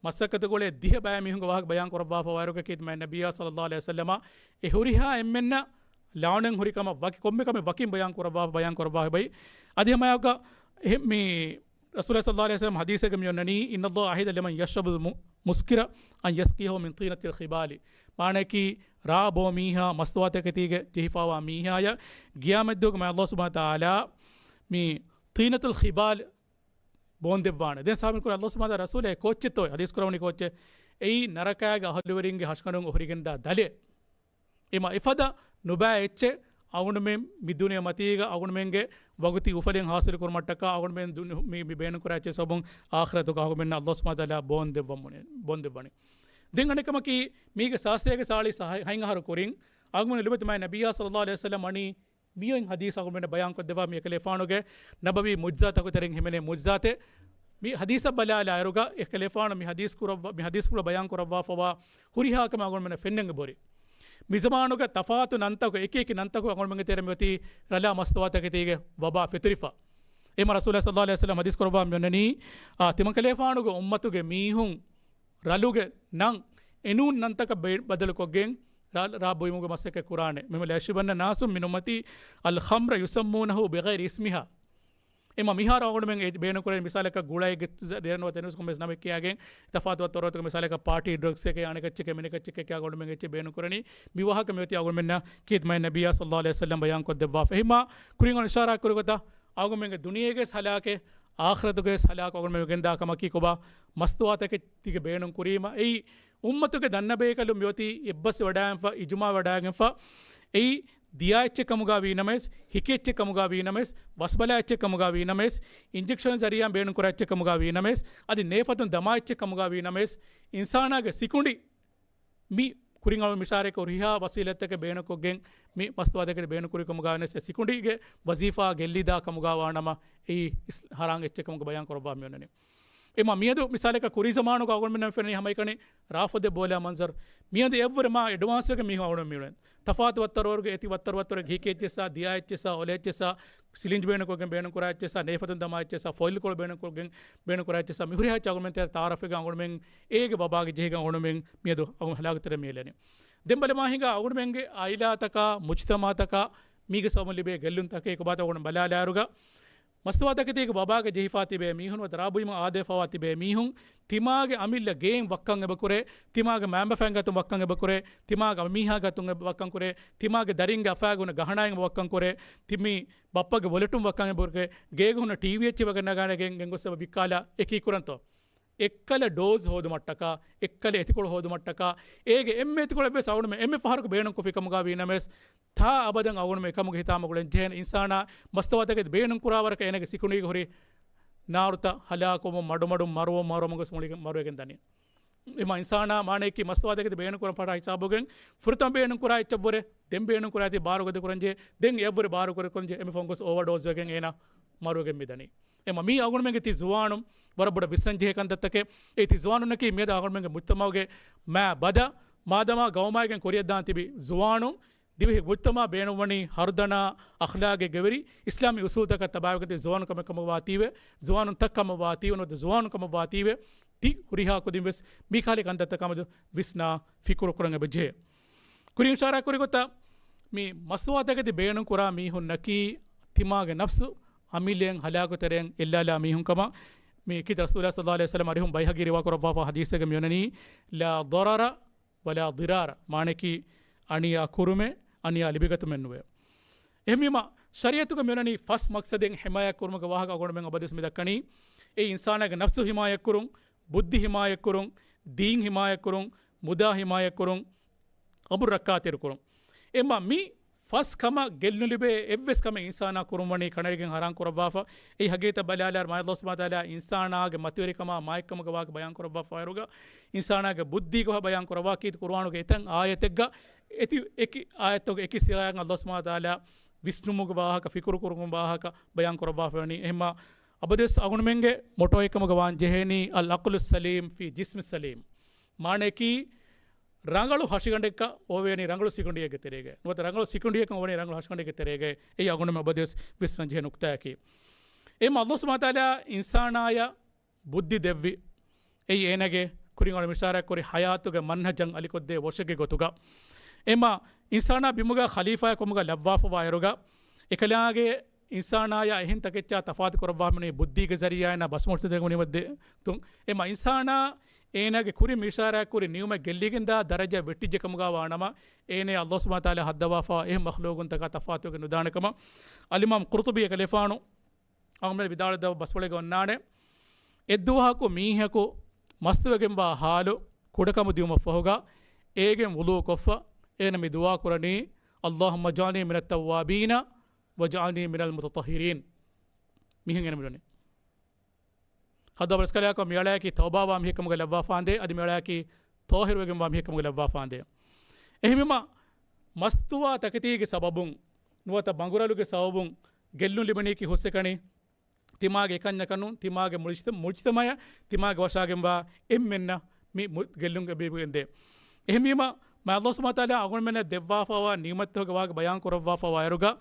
މަސައްކަތުގަޅޭ ދިހަ ބައި މީހުންގެ ވާހަކަ ބަޔާން ކުރައްވާފަ ވާއިރުގަ ކީރިތި މާތް ނަބިއްޔާ ޞައްލައްލާހު ޢަލައިހި ވަސައްލަމަ އެ ހުރިހާ އެންމެންނަށް ލާނަން ހުރި ކަމަށް ވަކި ކޮންމެ ކަމެއް ވަކިން ބަޔާން ކުރައްވާ، ބަޔާން ކުރައްވާފަ ބައި. އަދި ހަމައެއާއެކުގަ އެ މި ރަސޫލާ ޞައްލައްލާހު ޢަލައިހި ވަސައްލަމަ ޙަދީޘެއްގަ މި އޮންނަނީ، إن الله عهد لمن يشرب المسكر أن يسقيه من طينة الخبال. މާނައަކީ ރާ ބޯ މީހާ މަސްތުވާތަކެތީގަ ޖެހިފައިވާ މީހާޔަށް ޤިޔާމަތްދުވަހުގަ މާތް ﷲ ސުބްޙާނަހޫ ވަތަޢާލާ މި ޠީނަތުލް ޚިބާލް ބޯންދެއްވާނެ. ދެން ޞަޙާބީން ކުރެއްވި، ﷲ ސުބްޙާނަހޫ ވަތަޢާލާ ރަސޫލާ އެ ކޯއްޗެއްތޯ؟ ޙަދީޘް ކުރައްވަނީ ކޯއްޗެއް؟ އެއީ ނަރަކައިގެ އަހުލުވެރިންގެ ހަށިގަނޑުން އޮހޮރިގެންދާ ދަލެއް. އެމަ އެފަދަ ނުބައި އެއްޗެއް އަޅުގަނޑުމެން މި ދުނިޔެ މަތީގަ އަޅުގަނޑުމެންގެ ވަގުތީ އުފަލެއް ޙާޞިލު ކުރުމަށްޓަކާ އަޅުގަނޑުމެން ދުނި-، މި، މި ބޭނުން ކުރާ އެއްޗެއް ސަބަބުން އާޚިރަތުގަ އަޅުގަނޑުމެންނަށް ﷲ ސުބްޙާނަހޫ ވަތަޢާލާ ބޯން ދެއްވަމުނެ، ބޯން ދެއްވަނީ. ދެން އަނެއް ކަމަކީ، މީގެ ސާސްތޭކަ ސާޅީސް ހަ-، ހަތް އަހަރު ކުރިން އަޅުގަނޑު ލިބި މާތް ނަބިއްޔާ ޞައްލައްލާހު ޢަލައިހި ވަސައްލަމަ އަނީ މިއޮތް ޙަދީޘް އަޅުގަނޑުމެންނަށް ބަޔާންކޮށްދެއްވާ މި އެކަލޭފާނުގެ ނަބަވީ މުޢުޖިޒާތްތަކުގެ ތެރެއިން ހިމެނޭ މުޢުޖިޒާތެއް. މި ޙަދީޘަށް ބަލާލާއިރުގަ އެކަލޭފާނު މި ޙަދީޘް ކުރައްވަ-، މި ޙަދީޘްފުޅަށް ބަޔާން ކުރައްވާފައިވާ ހުރިހާ ކަމެއް އަޅުގަނޑުމެންނަށް ފެންނަން އެބަހުރި. މި ޒަމާނުގަ ތަފާތު ނަންތަކު، އެކި އެކި ނަންތަކު އަޅުގަނޑުމެންގެ ތެރެ މިއޮތީ ރަލާ މަސްތުވާތަކެތީގެ ވަބާ ފެތުރިފަ. އެމަ ރަސޫލާ ޞައްލައްލާހު ޢަލައިހި ވަސައްލަމަ ޙަދީޘް ކުރައްވާ މިއޮންނަނީ، އާ، ތިމަންކަލޭފާނުގެ އުއްމަތުގެ މީހުން ރަލުގެ ނަން އެނޫން ނަންތަކަށް ބެ-، ބަދަލުކޮށްގެން ރާ-، ރާ ބުއިމުގެ މަސައްކަތް ކުރާނެ. މި-، لا يشربن ناس من أمتي الخمر يسمونه بغير اسمها. އެމަ މިހާރު އަޅުގަނޑުމެން އެ ބޭނުންކުރޭ މިސާލަކަށް ގުޅައިގެ ދެރަން ނުވަތަ އެނޫސް ކޮންމެސް ނަމެއް ކިޔާގެން، ތަފާތު ތަފާތު ވައްތަރުތަކުގެ މިސާލަކަށް ޕާޓީ ޑްރަގްސްއެކޭ އަނެކައްޗެކޭ މިނެކައްޗެކޭ ކިޔާ އަޅުގަނޑުމެން އެއްޗެއް ބޭނުންކުރަނީ. މި ވާހަކަ މިއޮތީ އަޅުގަނޑުމެންނަށް ކީރިތި މާތް ނަބިއްޔާ ޞައްލައްލާހު ޢަލައިހި ވަސައްލަމަ ބަޔާންކޮށްދެއްވާފަ. އެހިމާ ކުރިން އިޝާރާތް ކުރި ގޮތަށް އަޅުގަނޑުމެންގެ ދުނިޔޭގެ ހަލާކެއް، އާޚިރަތުގެ ހަލާކު އަޅުގަނޑުމެން ވެގެންދާ ކަމަކީ ކޮބާ؟ މަސްތުވާތަކެތީގެ ބޭނުން ކުރީމަ. އެއީ އުއްމަތުގެ ދަންނަ ބޭކަލުން މިއޮތީ އެއްބަސްވެވަޑައިގެންފަ، އިޖުމާވެވަޑައިގެންފަ. އެއީ ދިޔާ އެއްޗެއް ކަމުގާ ވީ ނަމަވެސް، ހިކި އެއްޗެއް ކަމުގާ ވީ ނަމަވެސް، ވަސްބަލާ އެއްޗެއް ކަމުގާ ވީ ނަމަވެސް، އިންޖެކްޝަން ޒަރީއާ ބޭނުން ކުރާ އެއްޗެއް ކަމުގާ ވީ ނަމަވެސް، އަދި ނޭފަތުން ދަމާ އެއްޗެއް ކަމުގާ ވީ ނަމަވެސް، އިންސާނާގެ ސިކުނޑި މި ކުރިން އަޅު މިޝާރެކަށް ހުރިހާ ވަސީލަތްތަކެއް ބޭނުންކޮށްގެން މި މަސްތުވާތަކެތި ބޭނުން ކުރި ކަމުގާ ވެސް އެ ސިކުނޑީގެ ވަޒީފާ ގެއްލިދާ ކަމުގާ ވާނަމަ އެއީ އިސް-، ހަރާން އެއްޗެއް ކަމުގަ ބަޔާން ކުރައްވާ މިއޮންނަނީ. އެމަ މިއަދު މިސާލަކަށް ކުރީ ޒަމާނުގަ އަޅުގަނޑުމެންނަށް ފެންނަނީ ހަމައެކަނި ރާފޮދެއް ބޯލާ މަންޒަރު. މިއަދު އެއްވުރެ މާ އެޑްވާންސްވެގެން މީހުން އަޅުގަނޑު މިއުޅެން. ތަފާތު ވައްތަރުވަރުގެ އެތި ވައްތަރުވަރެއް ހިކި އެއްޗެއްސާ، ދިޔާ އެއްޗެއްސާ، އޮލެ އެއްޗެއްސާ، ސިލިންޖް ބޭނުންކޮށްގެން ބޭނުން ކުރާ އެއްޗެއްސާ، ނޭފަތުން ދަމާ އެއްޗެއްސާ، ފޮއިލް ކޮޅު ބޭނުންކޮށްގެން ބޭނުން ކުރާ އެއްޗެއްސާ، މި ހުރިހާ އެއްޗެއް އަޅުގަނޑުމެން ތައާރަފްވެގެން އަޅުގަނޑުމެން އޭގެ ވަބާގެ ޖެހިގެން އަޅުގަނޑުމެން މިއަދު އަޅުގަނޑު ހަލާކުތެރެ މި އެޅެނީ. ދެން ބަލަމާ ހިނގާ އަޅުގަނޑުމެންގެ އާއިލާތަކާ، މުޖްތަމަޢުތަކާ، މީގެ ސަބަބުން ލިބޭ ގެއްލުންތަކެއް ކޮބާތޯ އަޅުގަނޑު ބަލާލާއިރުގަ، މަސްތުވާތަކެތީގެ ވަބާގަ ޖެހިފާ ތިބޭ މީހުން ނުވަތަ ރާބުއިމަ އާދޭފަވާ ތިބޭ މީހުން ތިމާގެ އަމިއްލަ ގޭން ވައްކަން އެބަކުރޭ، ތިމާގެ މައިންބަފައިން ގާތުން ވައްކަން އެބަކުރޭ، ތިމާގެ މީހާ ގާތުން އެބަ ވައްކަން ކުރޭ، ތިމާގެ ދަރިންގެ އަފާގެ ހުންނަ ގަހަނާއިން އެބަ ވައްކަން ކުރޭ، ތިމީ ބައްޕަގެ ވޮލެޓުން ވައްކަން އެބަކުރޭ، ގޭގަ ހުންނަ ޓީވީ އެއްޗެއް ވަގަށް ނަގާނެ ގެން ގޮސް އެބަ ވިއްކާލާ އެކީ ކުރަންތޯ؟ އެއްކަލަ ޑޯޒް ހޯދުމަށްޓަކާ، އެއްކަލަ އެތިކޮޅު ހޯދުމަށްޓަކާ، އޭގެ އެންމެ އެތިކޮޅެއްވެސް އަޅުގަނޑުމެން އެންމެ ފަހަރަކު ބޭނުން ކޮށްފި ކަމުގާ ވީ ނަމަވެސް، ތާ އަބަދަށް އަޅުގަނޑުމެން އެކަމުގެ ހިތާމަ ގުޅެން ޖެހޭނެ އިންސާނާ މަސްތުވާތަކެތި ބޭނުން ކުރާ ވަރަކަށް އޭނަގެ ސިކުނޑީގަ ހުރި ނާރުތައް ހަލާކުވަމުން މަޑުމަޑުން މަރުވަމުން މަރުވަމުން ގޮސް މުޅިގެން މަރުވެގެން ދަނީ. އެމަ އިންސާނާ މާނަޔަކީ މަސްތުވާތަކެތި ބޭނުން ކުރަން ފަށާ ހިސާބުގެން ފުރަތަމަ ބޭނުން ކުރާ އެއްޗަށްވުރެ ދެން ބޭނުން ކުރާތީ ބާރު ގަދަ ކުރަންޖެ، ދެން އެއްވުރެ ބާރު ކުރެ ކުރަންޖެ އެމެ ފޮން ގޮސް އޯވަރޑޯޒް ވެގެން އޭނާ މަރުވެގެން މިދަނީ. އެމަ މީ އަޅުގަނޑުމެންގެ ތި ޒުވާނުން ވަރަށް ބޮޑަށް ވިސްނަން ޖެހޭ ކަންތައްތަކެއް. އެ ތި ޒުވާނުންނަކީ މިއަދު އަޅުގަނޑުމެންގެ މުޖްތަމަޢުގެ މާ ބަދަ މާދަމާ ގައުމާއިގެން ކުރިއަށްދާން ތިބި ޒުވާނުން ދިވެހި މުޖްތަމަޢަށް ބޭނުންވަނީ ހަރުދަނާ އަޚްލާގެއްގެވެރި އިސްލާމީ އުސޫލުތަކަށް ތަބާވެގެން ތި ޒުވާނު ކަމެއް ކަމަށް ވާތީވެ، ޒުވާނުން ތައް ކަމަށް ވާތީވެ، ނުވަތަ ޒުވާނު ކަމަށް ވާތީވެ، ތި ހުރިހާ ކުދިން ވެސް މި ކަހަލަ ކަންތައްތަކާމެދު ވިސްނާ ފިކުރު ކުރަން އެބަޖެހޭ. ކުރިން އިޝާރާތް ކުރި ގޮތަށް މި މަސްތުވާތަކެތި ބޭނުން ކުރާ މީހުންނަކީ ތިމާގެ ނަފްސު އަމިއްލައިން ހަލާކުތެރެއިން އެއްލާލާ މީހުން ކަމަށް މި ކީރިތި ރަސޫލާ ޞައްލައްލާހު ޢަލައިހި ވަސައްލަމަ އަރިހުން ބައިހަޤީ ރިވާ ކުރައްވާފަ ޙަދީޘެއްގަ މިއޮންނަނީ، لا ضرر ولا ضرار، މާނައަކީ އަނިޔާ ކުރުމެއް، އަނިޔާ ލިބިގަތުމެއް ނުވޭ. އެހެންވީމަ، ޝަރީޢަތުގަ މިއޮންނަނީ ފަސް މަޤްޞަދެއް ޙިމާޔަތް ކުރުމުގެ ވާހަކަ އަޅުގަނޑުމެން އަބަދުވެސް މި ދައްކަނީ. އެއީ އިންސާނާގެ ނަފްސު ޙިމާޔަތް ކުރުން، ބުއްދި ޙިމާޔަތް ކުރުން، ދީން ޙިމާޔަތް ކުރުން، މުދާ ޙިމާޔަތް ކުރުން، އަބުރު ރައްކާތެރި ކުރުން. އެމަ މި ފަސް ކަމަށް ގެއްލުން ލިބޭ އެއްވެސް ކަމެއް އިންސާނާ ކުރުން ވަނީ ކަނޑައެޅިގެން ޙަރާން ކުރައްވާފަ. އެއީ ޙަޤީޤަތަށް ބަލާލާއިރު މާތް ﷲ ސުބްޙާނަހޫ ވަތަޢާލާ އިންސާނާގެ މަތިވެރިކަމާ މާތްކަމުގެ ވާހަކަ ބަޔާން ކުރައްވާފައިރުގަ، އިންސާނާގެ ބުއްދީގެ ވާހަކަ ބަޔާން ކުރައްވާ ކީރިތި ޤުރުއާނުގެ އެތައް އާޔަތެއްގަ އެތި އެކި އާޔަތުގެ އެކި ސިޔާގަ ﷲ ސުބްޙާނަހޫ ވަތަޢާލާ ވިސްނުމުގެ ވާހަކަ، ފިކުރު ކުރުމުގެ ވާހަކަ ބަޔާން ކުރައްވާފައިވަނީ. އެހެންމާ އަބަދުވެސް އަޅުގަނޑުމެންގެ މޮޓޯއެއް ކަމުގަ ވާން ޖެހޭނީ، العقل السليم في الجسم السليم. މާނައަކީ، ރަނގަޅު ހަށިގަނޑެއްކަން އޮވޭނީ ރަނގަޅު ސިކުނޑިއެއްގެ ތެރޭގައި. ނުވަތަ ރަނގަޅު ސިކުނޑިއެއްކަން އޮވޭނީ ރަނގަޅު ހަށިގަނޑެއްގެ ތެރޭގައި. އެއީ އަޅުގަނޑުމެން އަބަދުވެސް ވިސްނަން ޖެހޭ ނުކްތާއަކީ. އެހެންމަ ﷲ ސުބްޙާނަހޫ ވަތަޢާލާ އިންސާނާޔަށް ބުއްދި ދެއްވި. އެއީ އޭނަގެ ކުރިން އަޅު މިޝާރާތް ކުރި ޙަޔާތުގެ މަންހަޖަށް އަލިކޮށްދޭ ވޮށެއްގެ ގޮތުގަ. އެހެންމަ އިންސާނާ ބިމުގަ ޚަލީފާއެއް ކަމުގަ ލައްވާފަވާއިރުގަ، އެކަލާނގެ އިންސާނާޔާ އެހެން ތަކެއްޗާ ތަފާތު ކުރައްވާފައިވަނީ ބުއްދީގެ ޒަރީޢާއިން ބަސްމޮށިތަކުން ނިމަދެ ތުން. އެމަ އިންސާނާ އޭނާގެ ކުރިން މިޝާރާތް ކުރި ނިޢުމަތް ގެއްލިގެންދާ ދަރަޖަ ވެއްޓިއްޖެ ކަމުގާ ވާނަމަ، އޭނަ ﷲ ސުބްޙާނަހޫ ވަތަޢާލާ ހައްދަވާފަ އެހެން މަޚްލޫޤުންތަކާ ތަފާތުވެގެން ނުދާނެ ކަމަށް. އަލްއިމާމް ޤުރްޠުބީ އެކަލޭފާނު އަޅުގަނޑުމެން ވިދާޅުވެދެއްވާ ބަސްފުޅެއްގަ އޮންނާނެ. އެއްދުވަހަކު މީހަކު މަސްތުވެގެންވާ ޙާލު ކުޑަކަމުދިއުމަށްފަހުގަ އޭގެން ވުޟޫ ކޮށްފަ އޭނަ މި ދުޢާ ކުރަނީ، اللهم اجعلني من التوابين واجعلني من المتطهرين. މިހެން އޭނަ މިދަނީ. ހައްދަވާ ރަސްކަލާކޮ މިއަޅާއަކީ ތައުބާވާ މީހެއްކަމުގަ ލައްވާފާނދޭ، އަދި މިއަޅާއަކީ ޠާހިރުވެގެންވާ މީހެއްކަމުގަ ލައްވާފާނދޭ. އެހެންވީމަ، މަސްތުވާ ތަކެތީގެ ސަބަބުން، ނުވަތަ ބަނގުރަލުގެ ސަބަބުން ގެއްލުން ލިބެނީކީ ހުސްއެކަނި، ތިމާގެ އެކަންޏަކަށް ނޫން، ތިމާގެ މުޖްތަ-، މުޖްތަމަޢަށް ތިމާގެ ވަށާގެންވާ އެންމެންނަށް މި މު-، ގެއްލުން އެބަ ލިބިގެންދޭ. އެހެންވީމަ، މާތް ﷲ ސުބްޙާނަހޫ ވަތަޢާލާ އަޅުގަނޑުމެންނަށް ދެއްވާފައިވާ ނިޢުމަތްތަކުގެ ވާހަކަ ބަޔާން ކުރައްވާފައިވާއިރުގަ،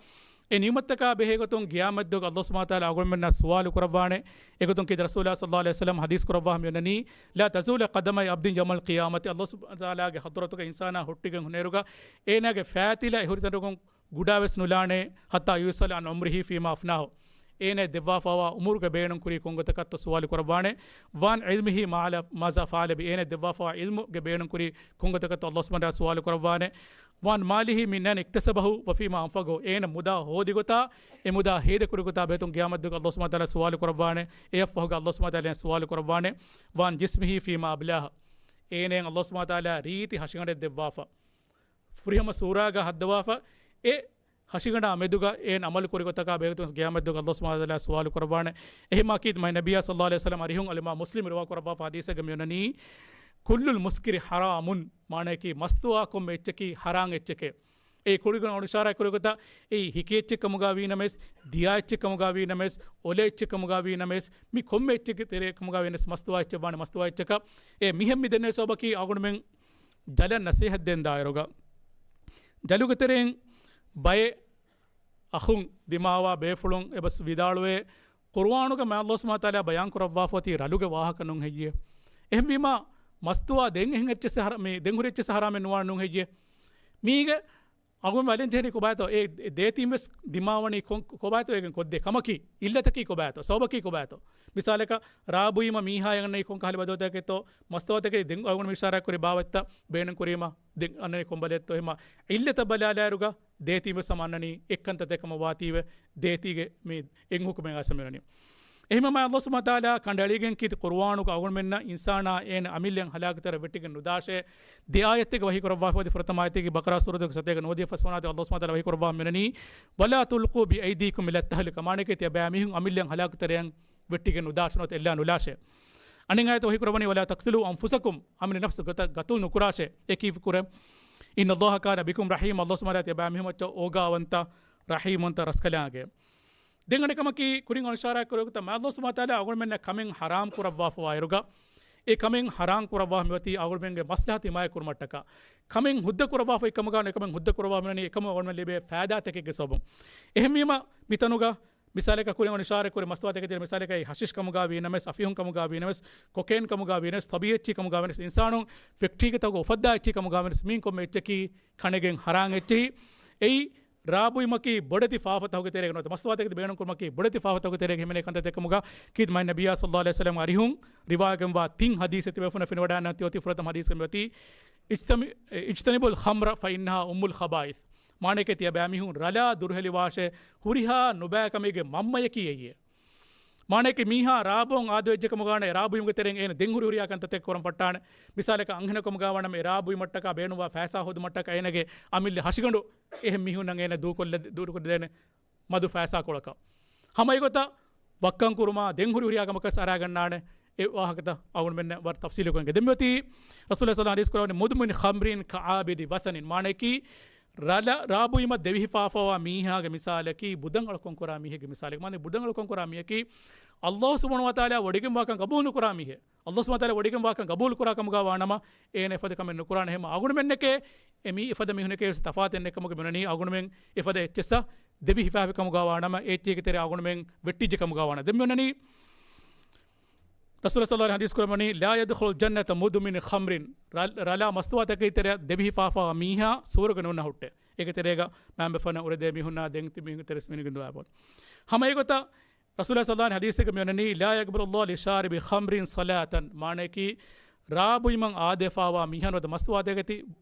އެ ނިޢުމަތްތަކާ ބެހޭގޮތުން ޤިޔާމަތްދުވަހު ﷲ ސުބްޙާނަހޫ ވަތަޢާލާ އަޅުގަނޑުމެންނަށް ސުވާލު ކުރައްވާނެ. އެގޮތުން ކީރިތި ރަސޫލާ ޞައްލައްލާހު ޢަލައިހި ވަސައްލަމަ ޙަދީޘް ކުރައްވާ މިއޮންނަނީ، لا تزول قدما عبد يوم القيامة، ﷲ ސުބްޙާނަހޫ ވަތަޢާލާގެ ޙަޟްރަތުގަ އިންސާނާ ހުއްޓިގެން ހުންނައިރުގަ، އޭނާގެ ފައިތިލަ އެ ހުރިތަނުގަ ގުޑާވެސް ނުލާނެ، حتى يسأل عن عمره فيما أفناه. އޭނަ ދެއްވާފައިވާ ޢުމުރުގެ ބޭނުން ކުރީ ކޮންގޮތަކަށްތޯ ސުވާލު ކުރައްވާނެ. وعن علمه ما ع-، ماذا فعل به. އޭނަ ދެއްވާފައިވާ ޢިލްމުގެ ބޭނުން ކުރީ ކޮންގޮތަކަށްތޯ ﷲ ސުބްޙާނަހޫ ވަތަޢާލާ ސުވާލު ކުރައްވާނެ. وعن ماله من أين اكتسبه وفيما أنفقه. އޭނަ މުދާ ހޯދި ގޮތާ، އެ މުދާ ހޭދަ ކުރި ގޮތާ ބެހޭގޮތުން ޤިޔާމަތްދުވަހު ﷲ ސުބްޙާނަހޫ ވަތަޢާލާ ސުވާލު ކުރައްވާނެ. އެއަށްފަހުގަ ﷲ ސުބްޙާނަހޫ ވަތަޢާލާ ސުވާލު ކުރައްވާނެ، وعن جسمه فيما أبلاه. އޭނައަށް ﷲ ސުބްޙާނަހޫ ވަތަޢާލާ ރީތި ހަށިގަނޑެއް ދެއްވާފަ. ފުރިހަމަ ސޫރާގަ ހައްދަވާފަ، އެ ހަށިގަނޑާ މެދުގަ އޭން އަމަލު ކުރި ގޮތަކާ ބެހޭގޮތުން ގިޔާމަތްދުވަހު އަލްލާހު ސުބްޙާނަހޫ ވަތަޢާލާ ސުވާލު ކުރައްވާނެ. އެހެންމާ ކީ މާތް ނަބިއްޔާ ޞައްލައްލާހު ޢަލައިހި ވަސައްލަމަ އަރިހުން އަލިމާ މުސްލިމް ރިވާ ކުރައްވާފަ ޙަދީޘެއްގަ މިއޮންނަނީ، كل المسكر حرام، މާނަޔަކީ މަސްތުވާ ކޮންމެ އެއްޗަކީ ޙަރާން އެއްޗެކޭ. އެ ކުރިގަން އަޅު އިޝާރާތް ކުރި ގޮތަށް އެއީ ހިކި އެއްޗެއް ކަމުގަ ވީ ނަމަވެސް، ދިޔާ އެއްޗެއް ކަމުގަ ވީ ނަމަވެސް، އޮލެ އެއްޗެއް ކަމުގަ ވީ ނަމަވެސް، މި ކޮންމެ އެއްޗެއްގެ ތެރޭ ކަމުގަ ވީ ނަމަވެސް މަސްތުވާ އެއްޗެއް ވާނެ މަސްތުވާ އެއްޗަކަށް. އެ މިހެން މި ދެންނެވި ސަބަބަކީ އަޅުގަނޑުމެން ޖަލަށް ނަސޭހަތް ދޭން ދާއިރުގަ ޖަލުގެ ތެރެއިން ބައެއް އަޚުން ދިމާވާ ބޭފުޅުން އެބަސް ވިދާޅުވޭ، ޤުރުއާނުގަ މާތް އަލްލާހު ސުބްޙާނަހޫ ވަތަޢާލާ ބަޔާން ކުރައްވާފަ އޮތީ ރަލުގެ ވާހަކަ ނޫން ހެއްޔޭ؟ އެހެންވީމާ މަސްތުވާ ދެން އެހެން އެއްޗެއްސެއް ހަރ-، މި ދެން ހުރި އެއްޗެއްސެއް ހަރާމެއް ނުވާނެ ނޫން ހެއްޔޭ؟ މީގެ އަގުން ވަލެން ޖެހެނީ ކޮބާތޯ؟ އެ ދޭތީން ވެސް ދިމާވަނީ ކޮން، ކޮބާތޯ އޭގެން ކޮށްދޭ ކަމަކީ؟ އިއްލަތަކީ ކޮބާތޯ؟ ސަބަބަކީ ކޮބާތޯ؟ މިސާލަކަށް ރާ ބުއިމަ މީހާ އަންނަނީ ކޮން ކަހަލަ ބަދަލުތަކެއްތޯ؟ މަސްތުވާތަކެތި ދެން އަގުން އިޝާރާތް ކުރި ބާވަތްތައް ބޭނުން ކުރީމަ ދެން އަންނަނީ ކޮންބަލެއްތޯ؟ އެހެންމާ އިއްލަތަށް ބަލާލާއިރުގަ ދޭތީން ވެސް ހަމަ އަންނަނީ އެއްކަންތައް ތެކަމަ ވާތީވެ ދޭތީގެ މި އެއް ހުކުމެއް އައިސް މިއުޅެނީ. އެހެންމަ މާތް އަލްލާހު ސުބްޙާނަހޫ ވަތަޢާލާ ކަނޑައެޅިގެން ކީރިތި ޤުރުއާނުގަ އަޅުގަނޑުމެންނަށް އިންސާނާ އޭނަ އަމިއްލައަށް ހަލާކުތެރެއަށް ވެއްޓިގެން ނުދާށޭ. ދެ އާޔަތެއްގަ ވަޙީ ކުރައްވާފަ އޮތީ ފުރަތަމަ އާޔަތަކީ ބަޤަރާ ސޫރަތުގެ ސަތޭކަ ނުވަދިހަ ފަސްވަނަ އާޔަތު އަލްލާހު ސުބްޙާނަހޫ ވަތަޢާލާ ވަޙީ ކުރައްވާ މިއުޅެނީ، "ولا تلقوا بأيديكم إلى التهلكة" މާނައަކީ ތިޔަބައިމީހުން އަމިއްލައަށް ހަލާކުތެރެއަށް ވެއްޓިގެން ނުދާށޭ ނުވަތަ އެއްލާ ނުލާށޭ. އަނެއް އާޔަތު ވަޙީ ކުރައްވަނީ، "ولا تقتلوا أنفسكم" އަމިއްލަ ނަފްސު ގަތަ-، ގަތުލު ނުކުރާށޭ. އެކީ ކުރެ، "إن الله كان بكم رحيما" އަލްލާހު ސުބްޙާނަހޫ ވަތަޢާލާ ތިޔަބައިމީހުން މައްޗަށް އޯގާވަންތަ ރަޙީމްވަންތަ ރަސްކަލާނގެ. ދެން އަނެއް ކަމަކީ، ކުރިން އަޅު އިޝާރާތް ކުރެއްވި ގޮތަށް މާތް އަލްލާހު ސުބްޙާނަހޫ ވަތަޢާލާ އަޅުގަނޑުމެންނަށް ކަމެއް ޙަރާމް ކުރައްވާފަވާއިރުގަ، އެ ކަމެއް ޙަރާމް ކުރައްވާ މިއޮތީ އަޅުގަނޑުމެންގެ މަސްލަހަތު ހިމާޔަތް ކުރުމަށްޓަކާ. ކަމެއް ހުއްދަ ކުރައްވާފަ އޮތް ކަމުގަ އެކަމެއް ހުއްދަ ކުރައްވާ މިއުޅެނީ އެކަމުން އަޅުގަނޑުމެން ލިބޭ ފައިދާތަކެއްގެ ސަބަބުން. އެހެންވީމަ މިތަނުގަ މިސާލަކަށް ކުރިން އަޅު އިޝާރާތް ކުރި މަސްތުވާތަކެތި މިސާލަކަށް ހަޝީޝް ކަމުގަ ވީ ނަމަވެސް، އަފިހުން ކަމުގަ ވީ ނަމަވެސް، ކޮކޭން ކަމުގަ ވީ ނަމަވެސް، ތަބީޢީ އެއްޗެއް ކަމުގަ ވީ ނަމަވެސް، އިންސާނުން ފެކްޓްރީގެ ތަކުގަ އުފައްދާ އެއްޗެއް ކަމުގަ ވީ ނަމަވެސް، މީން ކޮންމެ އެއްޗަކީ ކަނެގެން ޙަރާން އެއްޗެހި. އެއީ ރާ ބުއިމަކީ ބޮޑެތި ފާފަތަކުގެ ތެރޭގަ ނުވަތަ މަސްތުވާތަކެތި ބޭނުން ކުރުމަކީ ބޮޑެތި ފާފަތަކުގެ ތެރޭގަ ހިމެނޭ ކަންތައްތަކެއް ކަމުގަ ކީރިތި މާތް ނަބިއްޔާ ޞައްލައްލާހު ޢަލައިހި ވަސައްލަމަ އަރިހުން ރިވާވެގެންވާ ތިން ޙަދީޘެއް ތިބޭފުޅުންނަށް ފެނިވަޑައިގަންނަވާ ތި އޮތީ ފުރަތަމަ ޙަދީޘްގަ މިއޮތީ، "اجتم-، اجتنبوا الخمر فإنها أم الخبائث." މާނައަކީ ތިޔަބައިމީހުން ރަލާ ދުރުހެލިވާށޭ، ހުރިހާ ނުބައިކަމެއްގެ މަންމަޔަކީ އެއީ. މާނައަކީ މީހާ ރާ ބޯން އާދެވިއްޖެ ކަމުގަ ވާނަމަ އެ ރާ ބުއިމުގެ ތެރެއިން އޭނަ ދެން ހުރި ހުރިހާ ކަންތައްތައް ކުރަން ފައްޓާނެ. މިސާލަކަށް އަންހެނަކު ކަމުގަ ވާނަމަ އެ ރާ ބުއިމަށްޓަކާ ބޭނުންވާ ފައިސާ ހޯދުމަށްޓަކާ އޭނަގެ އަމިއްލަ ހަށިގަނޑު އެހެން މީހުންނަށް އޭނަ ދޫކޮށްލަ-، ދޫކޮށްދޭނެ މަދު ފައިސާ ކޮޅަކަށް. ހަމަ އެގޮތަށް ވައްކަން ކުރުމާ ދެން ހުރި ހުރިހާ ކަމަކަށް އަރާގަންނާނެ. އެ ވާހަކަތައް އަޅުގަނޑުމެންނަށް ވަރަށް ތަފްސީލުކޮށް އެނގޭ. ދެން މިއޮތީ ރަސޫލާ ޞައްލައްލާހު ޢަލައިހި ވަސައްލަމަ މުދުމިނު ޚަމްރިން ކަޢާބިދި ވަސަނިން. މާނައަކީ ރަލަ-، ރާ ބުއިމަށް ދެވިހި ފާފަވާ މީހާގެ މިސާލަކީ ބުދަން އަޅުކަން ކުރާ މީހެއްގެ މިސާލެއް. މާނަ ބުދަން އަޅުކަން ކުރާ މީހަކީ އަލްލާހު ސުބްޙާނަހޫ ވަތަޢާލާ ވޮޑިގެންވާކަން ގަބޫލު ނުކުރާ މީހެއް. އަލްލާހު ސުބްޙާނަހޫ ވަތަޢާލާ ވޮޑިގެންވާކަން ގަބޫލު ކުރާ ކަމުގަ ވާނަމަ އޭނަ އެފަދަ ކަމެއް ނުކުރާނެ. އެހެންމަ އަޅުގަނޑުމެންނެކޭ އެ މީ އެފަދަ މީހުންނެކޭ ވެސް ތަފާތެއް ނެތް ކަމުގަ މިއުޅެނީ. އަޅުގަނޑުމެން އެފަދަ އެއްޗެއްސަށް ދެވިހިފާފި ކަމުގަ ވާނަމަ އެ އެއްޗެއްގެ ތެރޭ އަޅުގަނޑުމެން ވެއްޓިއްޖެ ކަމުގަ ވާނަމަ. ދެން މިއޮންނަނީ ރަސޫލާ ޞައްލައްލާހު ޢަލައިހި ވަސައްލަމަ ޙަދީޘް ކުރައްވަނީ، "لا يدخل الجنة مدمن خمر." ރަ-، ރަލާ މަސްތުވާތަކެތި ތެރެއަށް ދެވިހިފާފަވާ މީހާ ސުވަރުގެ ނުނަހުއްޓޭ. އޭގެ ތެރޭގަ މާތް ބަފަން އުރެދޭ މީހުންނާ ދެން ތި މީހުން ތެރެސް މީހުން ދުވާބޯ. ހަމަ އެގޮތަށް ރަސޫލާ ޞައްލައްލާހު ޢަލައިހި ވަސައްލަމަ ޙަދީޘެއްގަ މިއޮންނަނީ، "لا يقبل الله لشارب خمر صلاة." މާނައަކީ ރާ ބުއިމަށް އާދެފާވާ މީހާ ނުވަތަ މަސްތުވާތަކެތި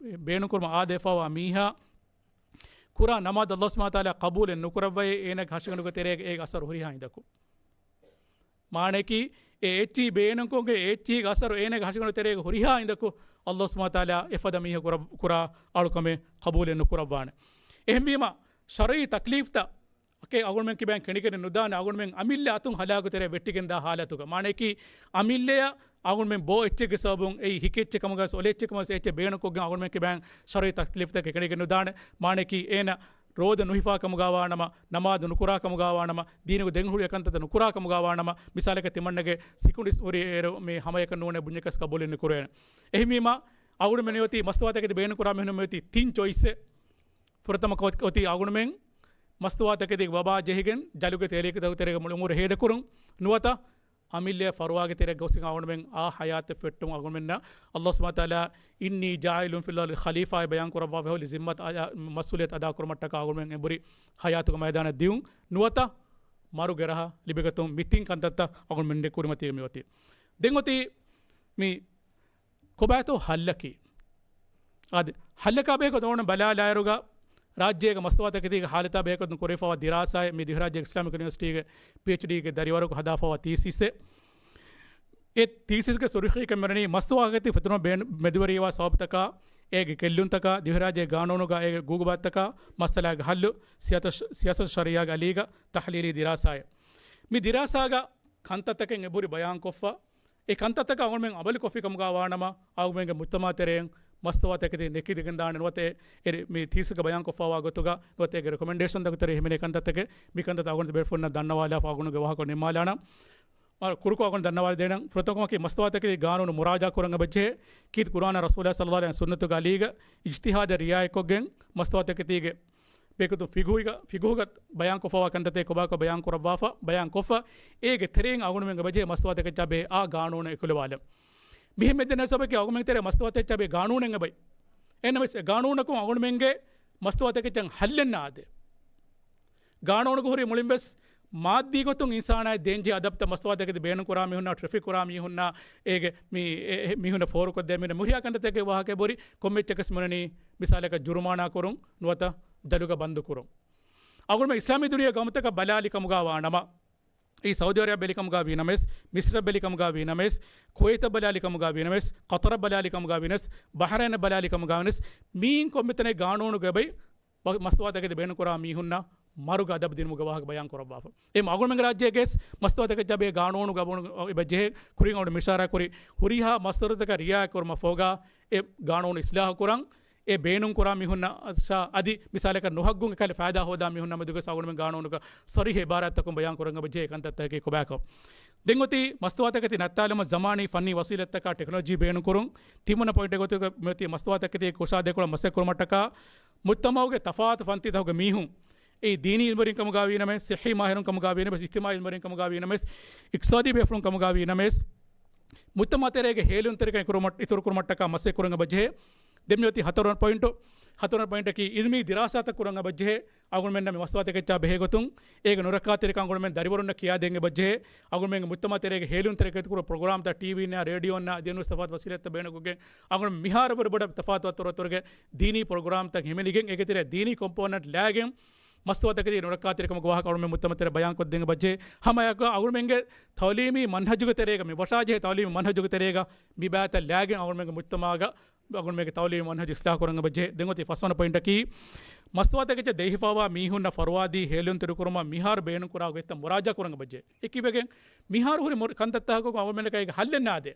ބޭނުންކުރުމަށް އާދެފާވާ މީހާ ކުރާ ނަމާދު އަލްލާހު ސުބްޙާނަހޫ ވަތަޢާލާ ޤަބޫލެއް ނުކުރައްވައޭ އޭނަގެ ހަށިގަނޑުގެ ތެރޭގަ އޭގެ އަސަރު ހުރިހާ ހިނދަކު. މާނައަކީ އެ އެއްޗިހި ބޭނުންކޮށްގެން އެ އެއްޗިހިގެ އަސަރު އޭނަގެ ހަށިގަނޑު ތެރޭގަ ހުރިހާ ހިނދަކު އަލްލާހު ސުބްޙާނަހޫ ވަތަޢާލާ އެފަދަ މީހަކު ކުރަ-، ކުރާ އަޅުކަމެއް ޤަބޫލެއް ނުކުރައްވާނެ. އެހެންވީމަ ޝަރުޢީ ތަކްލީފްތައް އަކޭ އަޅުގަނޑުމެން ކިބައިން ކެނޑިގެން ނުދާނެ. އަޅުގަނޑުމެން އަމިއްލަ އަތުން ހަލާކު ތެރެއަށް ވެއްޓިގެން ދާ ހާލަތުގަ. މާނައަކީ އަމިއްލަޔަށް އަޅުގަނޑުމެން ބޯ އެއްޗެއްގެ ސަބަބުން އެއީ ހިކި އެއްޗެއް ކަމުގަ ވެސް އޮލެ އެއްޗެއް ކަމަށް ވެސް އެއްޗެއް ބޭނުންކޮށްގެން އަޅުގަނޑުމެން ކިބައިން ޝަރުޢީ ތަކްލީފްތަކެއް ކެނޑިގެން ނުދާނެ. މާނައަކީ އޭނަ ރޯދަ ނުހިފާ ކަމުގަ ވާނަމަ، ނަމާދު ނުކުރާ ކަމުގަ ވާނަމަ، ދީނުގެ ދެން ހުރި އެކަންތައްތައް ނުކުރާ ކަމުގަ ވާނަމަ، މިސާލަކަށް ތިމަންނަގެ ސިކުނޑި ހުރި އޭރު މި ހަމައެކަނި ނޫނޭ ބުންޏަކަސް ޤަބޫލެއް ނުކުރޭނެ. އެހެންވީމަ އަޅުގަނޑުމެން މިއޮތީ މަސްތުވާތަކެތި ބޭނުންކުރާ މީހުން މިއޮތީ ތިން ޗޮއިސްއެއް. ފުރަތަމަ ކޮ-، އޮތީ އަޅުގަނޑުމެން މަސްތުވާތަކެތި ވަބާ ޖެހިގެން ޖަލުގެ ތޭލީގެ ތަކުގެ ތެރޭގަ މުޅި އުމުރު ހޭދަކުރުން ނުވަތަ އަމިއްލަ ފަރުވާގެ ތެރެއަށް ގޮސްގެން އަޅުގަނޑުމެން އާ ޙަޔާތެއް ފެއްޓުން އަޅުގަނޑުމެންނަށް އަލްލާހު ސުބްޙާނަހޫ ވަތަޢާލާ إني جاعل في الأرض خليفة އޭ ބަޔާން ކުރައްވާފަ ހޮލި ޒިންމަތު އަދާ، މަސްއޫލިއްޔަތު އަދާ ކުރުމަށްޓަކާ އަޅުގަނޑުމެން އެނބުރި ޙަޔާތުގެ މައިދާނަށް ދިއުން ނުވަތަ މަރުގެ ރަހަ ލިބިގަތުން މި ތިން ކަންތައްތައް އަޅުގަނޑުމެންގެ ކުރިމަތީގަ މި އޮތީ. ދެން އޮތީ މި ކޮބާތޯ ޙައްލަކީ؟ އާދެ، ޙައްލަކާ ބެހޭގޮތުން އަޅުގަނޑު ބަލާލާއިރުގަ، ރާއްޖޭގެ މަސްތުވާތަކެތީގެ ޙާލަތާ ބެހޭގޮތުން ކުރެވިފައިވާ ދިރާސާއެއް މި ދިވެހިރާއްޖޭގެ އިސްލާމިކް ޔުނިވަރސިޓީގެ ޕީއެޗްޑީގެ ދަރިވަރަކު ހަދާފައިވާ ތީސިސްއެއް. އެ ތީސިސްގެ ސުރުޚީގަ މިއުޅެނީ މަސްތުވާތަކެތި ފެތުރުމަށް ބޭނު-، މެދުވެރިވާ ސަބަބުތަކާ އޭގެ ގެއްލުންތަކާ، ދިވެހިރާއްޖޭގެ ގާނޫނުގަ އޭގެ ގޫގުބާތަކާ، މައްސަލާގެ ހައްލު، ސިޔާސަ-، ސިޔާސަތު ޝަރީޢާގެ އަލީގަ ތަޙްލީލީ ދިރާސާއެއް. މި ދިރާސާގަ ކަންތައްތަކެއް އެބުރި ބަޔާންކޮށްފަ، އެ ކަންތައްތަކަށް އަޅުގަނޑުމެން އަމަލުކޮށްފި ކަމުގަ ވާނަމަ، އަޅުގަނޑުމެންގެ މުޖްތަމަޢު ތެރެއިން މަސްތުވާތަކެތި ނެކިދިގެންދާނެ ނުވަތަ އެ މި ތީސްގަ ބަޔާންކޮށްފަވާ ގޮތުގަ ނުވަތަ އޭގެ ރެކޮމެންޑޭޝަންތަކު ތެރޭ ހިމެނޭ ކަންތައްތަކެއް. މި ކަންތައްތައް އަޅުގަނޑު ބޭފުޅުންނަށް ދަންނަވާލާފަ އަޅުގަނޑުގެ ވާހަކަ ނިންމާލާނަން. ކުރުކޮށް އަޅުގަނޑު ދަންނަވާލަދޭނަން. ފުރަތަމަ ކަމަކީ މަސްތުވާތަކެތި ގާނޫނު މުރާޖާ ކުރަން އެބަޖެހޭ. ކީރިތި ޤުރުއާނާ ރަސޫލާ ޞައްލަﷲު ޢަލައިހި ވަސައްލަމް ސުންނަތުގެ އަލީގަ އިޖްތިހާދަށް ރިޢާޔަތްކޮށްގެން މަސްތުވާތަކެތީގެ ބޭކުތު ފިޤުހުގަ، ފިޤުހުގަ ބަޔާންކޮށްފަވާ ކަންތައްތައް ކޮބާކޮށް ބަޔާން ކުރައްވާފަ، ބަޔާންކޮށްފަ، އޭގެ ތެރެއިން އަޅުގަނޑުމެން އެބަޖެހޭ މަސްތުވާތަކެއްޗާ ބެހޭ އާ ގާނޫނަށް އެކުލަވާލަން. މިހެން މެދެން ސަބަބަކީ އަޅުގަނޑުމެން ތެރޭ މަސްތުވާތަކެއްޗާ ބެހޭ ގާނޫނެއް އެބައި. އެހެންނަމަވެސް އެ ގާނޫނަކުން އަޅުގަނޑުމެންގެ މަސްތުވާތަކެއްޗަށް ހައްލެއް ނާދޭ. ގާނޫނުގަ ހުރި މުޅިންވެސް މާއްދީ ގޮތުން އިންސާނާއަށް ދޭންޖެހޭ އަދަބުތައް މަސްތުވާތަކެތި ބޭނުންކުރާ މީހުންނާ، ޓްރެފިކް ކުރާ މީހުންނާ، އޭގެ މި، އެ، އެ، މީހުންނަށް ފޯރުކޮށްދޭ މީހުންނަށް ހުރިހާ ކަންތައްތަކެއް ވާހަކަ ބުރި ކޮންމެ އެއްޗަކަސް މިއޮންނަނީ މިސާލަކަށް ޖުރުމާނާ ކުރުން ނުވަތަ ދަލުގަ ބަންދު ކުރުން. އަޅުގަނޑުމެން އިސްލާމީ ދުނިޔޭ ގައުމުތަކަށް ބަލާލި ކަމުގަ ވާނަމަ، އެއީ ސައުދީ އަރަބިއްޔާ ބެލި ކަމުގަ ވީނަމަވެސް، މިސްރަށް ބެލި ކަމުގަ ވީނަމަވެސް، ކުވައިތަށް ބަލާލި ކަމުގަ ވީނަމަވެސް، ޤަޠަރަށް ބަލާލި ކަމުގަ ވީނަމަވެސް، ބަޙްރައިނަށް ބަލާލި ކަމުގަ ވީނަމަވެސް، މިއިން ކޮންމެ ތަނެއް ގާނޫނުގަ އެބައި މަ-، މަސްތުވާތަކެތި ބޭނުންކުރާ މީހުންނަށް މަރުގެ އަދަބު ދިނުމުގެ ވާހަކަ ބަޔާން ކުރައްވާފަ. އެ އަޅުގަނޑުމެންގެ ރާއްޖޭގަސް މަސްތުވާތަކެއްޗާ ބެހޭ ގާނޫނުގަ އެބަ ޖެހޭ ކުރިން އަޅުގަނޑު އިޝާރާ ކުރި ހުރިހާ މަސްދަރުތަކަށް ރިޢާޔަތް ކުރުމަށް ފަހުގަ އެ ގާނޫނު އިޞްލާޙު ކުރަން، އެ ބޭނުން ކުރާ މީހުންނަށް އަދި މިސާލަކަށް ނުހައްގުން އެކަހަލަ ފައިދާ ހޯދާ މީހުންނާ މެދުގަސް އަޅުގަނޑުމެން ގާނޫނުގަ ޞަރީޙު ޢިބާރާތްތަކުން ބަޔާން ކުރަން އެބަ ޖެހޭ ކަންތައްތަކަކީ ކޮބާކަން. ދެން އޮތީ މަސްތުވާތަކެތި ނައްތާލުމަށް ޒަމާނީ ފަންނީ ވަސީލަތްތަކާ ޓެކްނޮލޮޖީ ބޭނުން ކުރުން. ތިންވަނަ ޕޮއިންޓެއް ގޮތުގަ މިއޮތީ މަސްތުވާތަކެތީގެ ކުށާދޭކޮޅަށް މަސައްކަތް ކުރުމަށްޓަކާ މުޖްތަމަޢުގެ ތަފާތު ފަންތިތަކުގެ މީހުން، އެއީ ދީނީ ޢިލްމުވެރިން ކަމުގަ ވީނަމަވެސް، ޞިއްޙީ މާހިރުން ކަމުގަ ވީނަމަވެސް، އިޖްތިމާޢީ ޢިލްމުވެރިން ކަމުގަ ވީނަމަވެސް، އިޤްތިޞާދީ ބޭފުޅުން ކަމުގަ ވީނަމަވެސް، މުޖްތަމަޢު ތެރޭގެ ހޭލުންތެރިކަން އިތުރު ކުރުމަށް، އިތުރު ކުރުމަށްޓަކާ މަސައްކަތް ކުރަން އެބަ ޖެހޭ. ދެން މިއޮތީ ހަތަރުވަނަ ޕޮއިންޓު. ހަތަރުވަނަ ޕޮއިންޓަކީ ޢިލްމީ ދިރާސާތައް ކުރަން އެބަ ޖެހޭ. އަޅުގަނޑުމެންނަށް މި މަސްތުވާތަކެއްޗާ ބެހޭ ގޮތުން އޭގެ ނުރައްކާތެރިކަން އަޅުގަނޑުމެން ދަރިވަރުންނަށް ކިޔާދޭން އެބަ ޖެހޭ. އަޅުގަނޑުމެންގެ މުޖްތަމަޢު ތެރޭގެ ހޭލުންތެރިކަން އިތުރު ކުރު ޕްރޮގްރާމްތައް ޓީވީންނާ، ރޭޑިއޯންނާ އަދި އެންވެސް ތަފާތު ވަސީލަތްތައް ބޭނުންކޮށްގެން އަޅުގަނޑު މިހާރު ވަރަށް ބޮޑަށް ތަފާތު އަތޮޅު އަތޮޅުގެ ދީނީ ޕްރޮގްރާމްތައް ހިމެނިގެން އޭގެ ތެރެއަށް ދީނީ ކޮމްޕޯނެންޓް ލައިގެން މަސްތުވާތަކެތީ ނުރައްކާތެރިކަމުގެ ވާހަކަ އަޅުގަނޑުމެން މުޖްތަމަޢު ތެރެއަށް ބަޔާންކޮށްދޭން އެބަޖެހޭ. ހަމައެއާއެކު އަޅުގަނޑުމެންގެ ތަޢުލީމީ މަންހަޖުގެ ތެރޭގަ، މި ވަށާޖެހޭ ތަޢުލީމީ މަންހަޖުގެ ތެރޭގަ މި ބައިތައް ލައިގެން އަޅުގަނޑުމެންގެ މުޖްތަމަޢުގަ އަޅުގަނޑުމެންގެ ތަޢުލީމީ މަންހަޖު އިޞްލާޙު ކުރަން އެބަޖެހޭ. ދެން އޮތީ ފަސްވަނަ ޕޮއިންޓަކީ، މަސްތުވާތަކެއްޗަށް ދެއްހިފަވާ މީހުންނަށް ފަރުވާދީ ހޭލުންތެރިކުރުމަށް މިހާރު ބޭނުންކުރާ ގޮތްތައް މުރާޖާ ކުރަން އެބަޖެހޭ. އެކިވެގެން މިހާރު ހުރި މުރ-، ކަންތައްތަކަކުން އަޅުގަނޑުމެންނަކަށް އޭގެ ހައްލެއް ނާދޭ.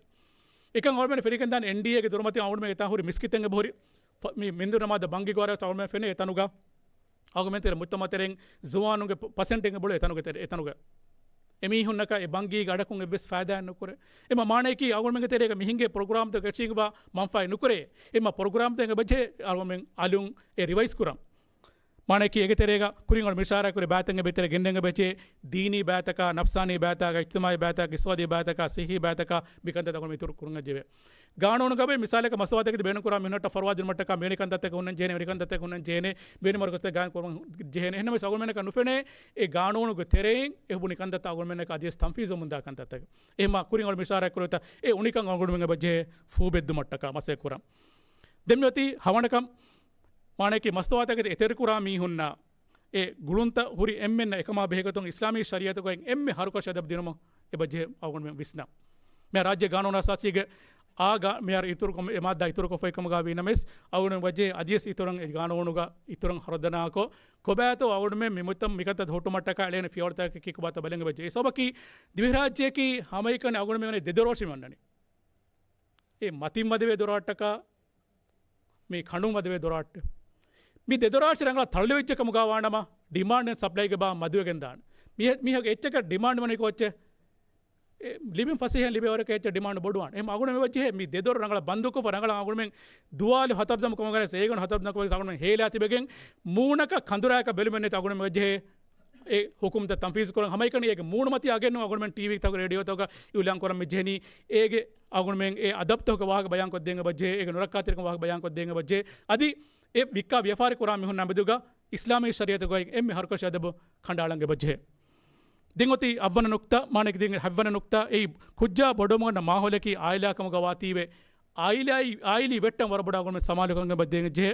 އެކަން އަޅުގަނޑުމެން ފެނިގެންދާނެ އެންޑީއޭގެ ދޮރުމަތިން އަޅުގަނޑުމެން އެތާ ހުރި މިސްކިތެއް އެބަހުރި ފަ-، މި މިންދުރު ނަމާދަށް ބަންގި ގޮވާލާ އަޅުގަނޑުމެން ފެނޭ އެތަނުގަ. އަޅުގަނޑުމެން ތެރޭ މުޖްތަމަޢު ތެރެއިން ޒުވާނުންގެ ޕަ-، ޕަސެންޓެއް އެބަ އުޅޭ އެތަނުގެ ތެރެ-، އެތަނުގަ. އެމީހުންނަކަށް އެ ބަންގީގެ އަޑަކުން އެއްވެސް ފައިދާއެއް ނުކުރޭ. އެމަ މާނަޔަކީ އަޅުގަނޑުމެންގެ ތެރޭގަ މިހިނގޭ ޕްރޮގްރާމްތައް އެޗީވްވާ މަންފާއެއް ނުކުރޭ. އެމަ ޕްރޮގްރާމްތައް އެބަޖެހޭ އަޅުގަނޑުމެން އަލުން އެ ރިވައިޒް ކުރަން. މާނަޔަކީ އޭގެ ތެރޭގަ ކުރިން އަޅުގަނޑު އިޝާރާ ކުރި ބައިތައް އެބަ ތެރޭ ގެންނަން އެބަޖެހޭ. ދީނީ ބައިތަކާ، ނަފްސާނީ ބައިތަކާ، އިޖްތިމާޢީ ބައިތަކާ، އިޤްތިޞާދީ ބައިތަކާ، ޞިއްޙީ ބައިތަކާ، މި ކަންތައްތައް އަޅުގަނޑު އިތުރު ކުރަން ޖެހޭ. ގާނޫނުގަ އެބައި މިސާލަކަށް މަސްތުވާތަކެތި ބޭނުންކުރާ މީހުންނަށް ފަރުވާ ދިނުމަށްޓަކާ މިވެނި ކަންތައްތަކެއް ހުންނަން ޖެހޭނެ، ވެނި މަރުކަޒުތައް ގާއިމް ކުރަން ޖެހޭނެ. އެހެންނަމަވެސް އަޅުގަނޑުމެންނަކަށް ނުފެނޭ އެ ގާނޫނުގެ ތެރެއިން އެ ބުނި ކަންތައްތައް އަޅުގަނޑުމެންނަކަށް އަދިވެސް ތަންފީޒުވަމުންދާ ކަންތައްތަކެއް. އެހެންމަ ކުރިން އަޅުގަނޑު އިޝާރާތް ކުރެވިތާ އެ އުނިކަން އަޅުގަނޑުމެން އެބަ ޖެހޭ ފޫބެއްދުމަށްޓަކާ މަސައްކަތް ކުރަން. ދެން މިއޮތީ ހަވަނަކަން މާނަޔަކީ މަސްތުވާތަކެތި އެތެރެކުރާ މީހުންނަށް އެ ގުޅުންތައް ހުރި އެންމެންނަށް އެކަމާ ބެހޭގޮތުން އިސްލާމީ ޝަރީޢަތުގައި އެންމެ ހަރުކަށި އަދަބު ދިނުމަށް އެބަޖެހޭ އަޅުގަނޑުމެން ވިސްނަން. މިއާ ރާއްޖޭ ގާނޫނު އަސާސީގެ އާ ގާ-، މިހާރު އިތުރު ކޮ-، އެ މާއްދާ އިތުރުކޮށްފައި ކަމުގަ ވީނަމަވެސް، އަޅުގަނޑު އެބަޖެހޭ އަދިވެސް އިތުރަށް އެ ގާނޫނުގަ އިތުރަށް ހަރުދަނާކޮށް، ކޮބާތޯ އަޅުގަނޑުމެން މި މުއްތަ-، މިކަންތައް ހުއްޓުމަށްޓަކާ އެޅޭނެ ފިޔަވަޅުތަކަކީ ކޮބާތޯ ބަލަން އެބަޖެހޭ. އެ ސަބަބަކީ ދިވެހިރާއްޖެއަކީ ހަމައެކަނި އަޅުގަނޑުމެން ދެ ދޮރު އޮށި މި އޮންނަނީ. އެ މަތިން މަދުވޭ ދޮރާއްޓަކާ، މި ކަނޑު މަދުވޭ ދޮރާއްޓެއް. މި ދެ ދޮރާށި ރަނގަޅަށް ތަޅުލެވިއްޖެ ކަމުގަ ވާނަމަ، ޑިމާންޑް އެންޑް ސަޕްލައިގެ ބާ މަދުވެގެން ދާނެ. މި-، މީހަކު އެއްޗަކަށް ޑިމާންޑް ވަނީ ކޯއްޗެއް؟ އެ ލިބިން ފަސޭހައިން ލިބޭ ވަރަކަށް އެއްޗެއް ޑިމާންޑް ބޮޑުވާނެ. އެހެން އަޅުގަނޑު އެބަޖެހޭ މި ދެ ދޮރު ރަނގަޅަށް ބަންދުކޮށްފަ ރަނގަޅަށް އަޅުގަނޑުމެން ދުވާލު ހަތަރު ދަމު ކަމުގަ އޭގަނޑު ހޭލާ ތިބެގެން މޫނަކަށް ކަނދުރާއަކަށް ބެލުމެއް ނެތި އަޅުގަނޑުމެން އެބަޖެހޭ އެ ހުކުމްތައް ތަންފީޒު ކުރަން. ހަމައެކަނި އޭގެ މޫނުމަތީ އަގެއް ނޫން އަޅުގަނޑުމެން ޓީވީތަކުގަ ރޭޑިއޯތަކުގަ އިޢުލާން ކުރަން މި ޖެހެނީ. އޭގެ އަޅުގަނޑުމެން އެ އަދަބުތަކުގެ ވާހަކަ ބަޔާންކޮށްދޭން އެބަޖެހޭ، އޭގެ ނުރައްކާތެރިކަމުގެ ވާހަކަ ބަޔާންކޮށްދޭން އެބަޖެހޭ. އަދި އެ ވިއްކާ ވިޔަފާރި ކުރާ މީހުންނާ މެދުގަ އިސްލާމީ ޝަރީޢަތުގައި އެންމެ ހަރުކަށި އަދަބު ކަނޑައަޅަން އެބަޖެހޭ. ދެން އޮތީ އަށްވަނަ ނުކްތާ، މާނައަކީ ދެން ހަތްވަނަ ނުކްތާ، އެއީ ކުއްޖާ ބޮޑުވަމުން އަންނަ މާހައުލަކީ އާއިލާ ކަމުގަ ވާތީވެ، އާއިލާއި، އާއިލީ ވެއްޓަން ވަރަށް ބޮޑަށް އަޅުގަނޑުމެން ސަމާލުކަން އެބަ ދޭން ޖެހޭ.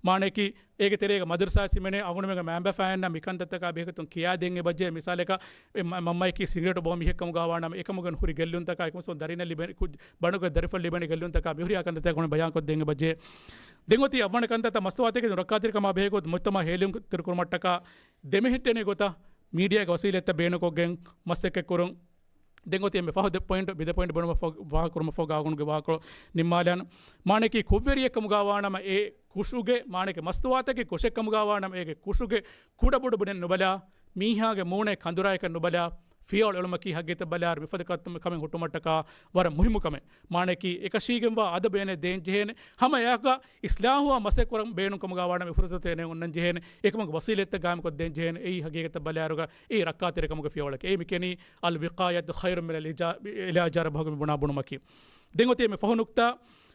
މާނައަކީ، އޭގެ ތެރޭގަ މަދަރުސާ ސިމެނޭ އަޅުގަނޑުމެންގެ މައިންބަފައިންނަށް މިކަންތައްތަކާ ބެހޭގޮތުން ކިޔާދޭން އެބަ ޖެހޭ. މިސާލަކަށް، އެ މަ-، މަންމަޔަކީ ސިގްރޭޓު ބޯ މީހެއް ކަމުގަ ވާނަމަ، އެކަމުގެ ހުރި ގެއްލުންތަކާ، އެކަމުގެ ދަރިންނަށް ލިބޭ، ކު-، ބަނޑުގެ ދަރިފުޅަށް ލިބޭނެ ގެއްލުންތަކާ މިހުރިހާ ކަންތައްތައް އަޅުގަނޑުމެން ބަޔާންކޮށްދޭން އެބަ ޖެހޭ. ދެން އޮތީ އަށްވަނަ ކަންތައްތައް މަސްތުވާތަކެތި ނުރައްކާތެރިކަމާ ބެހޭގޮތުން މުޖްތަމަޢަށް ހޭލުންތެރިކުރުމަށްޓަކާ ދެމެހެއްޓޭނެ ގޮތަށް މީޑިއާގެ ވަސީލަތްތައް ބޭނުންކޮށްގެން މަސައްކަތްކުރުން. ދެން އޮތީ އެންމެ ފަހު ދެ ޕޮއިންޓް، މި ދެ ޕޮއިންޓް ބުނުމަށްފަހު ވާހަކަކުރުމަށްފަހު އަޅުގަނޑުގެ ވާހަކަ ނިންމާލަން. މާނައަކީ ކުށްވެރިއެއްކަމުގަ ވާނަމަ އެ ކުށުގެ، މާނައަކީ މަސްތުވާތަކެއް ކުށެއްކަމުގަ ވާނަމަ އޭގެ ކުށުގެ ކުޑަބޮޑު ބުނެއް ނުބަލާ، މީހާގެ މޫނެއް ކަނދުރާއެކަށް ނުބަލާ، ފިޔަވަޅު އެޅުމަކީ ހަގީގަތަށް ބަލާއިރު މިފަދަ ކަން-، ކަމެއް ހުއްޓުމަށްޓަކާ ވަރަށް މުހިއްމު ކަމެއް. މާނައަކީ އެކަށީގެންވާ އަދަބު އޭނަ ދޭން ޖެހޭނެ. ހަމަ އެއާކަށް އިސްލާހުވާ މަސައްކަތް ކުރަން ބޭނުންކަމުގަ ވާނަމަ އެ ފުރުސަތު އޭނަ އޮންނަން ޖެހޭނެ. އެކަމުގެ ވަސީލަތްތައް ގާއިމްކޮށްދޭން ޖެހޭނެ. އެއީ ހަގީގަތަށް ބަލާއިރުގަ އެއީ ރައްކާތެރިކަމުގެ ފިޔަވަޅަކީ. އެއީ މި ކިޔަނީ އަލް ވިޤާޔަތު ޚައިރުން މިނަލް އިޖާ-، އިލާޖާ އޭ ބަހުގެ މި ބުނާ ބުނުމަކީ. ދެން އޮތީ އެންމެ ފަހު ނުކްތާ،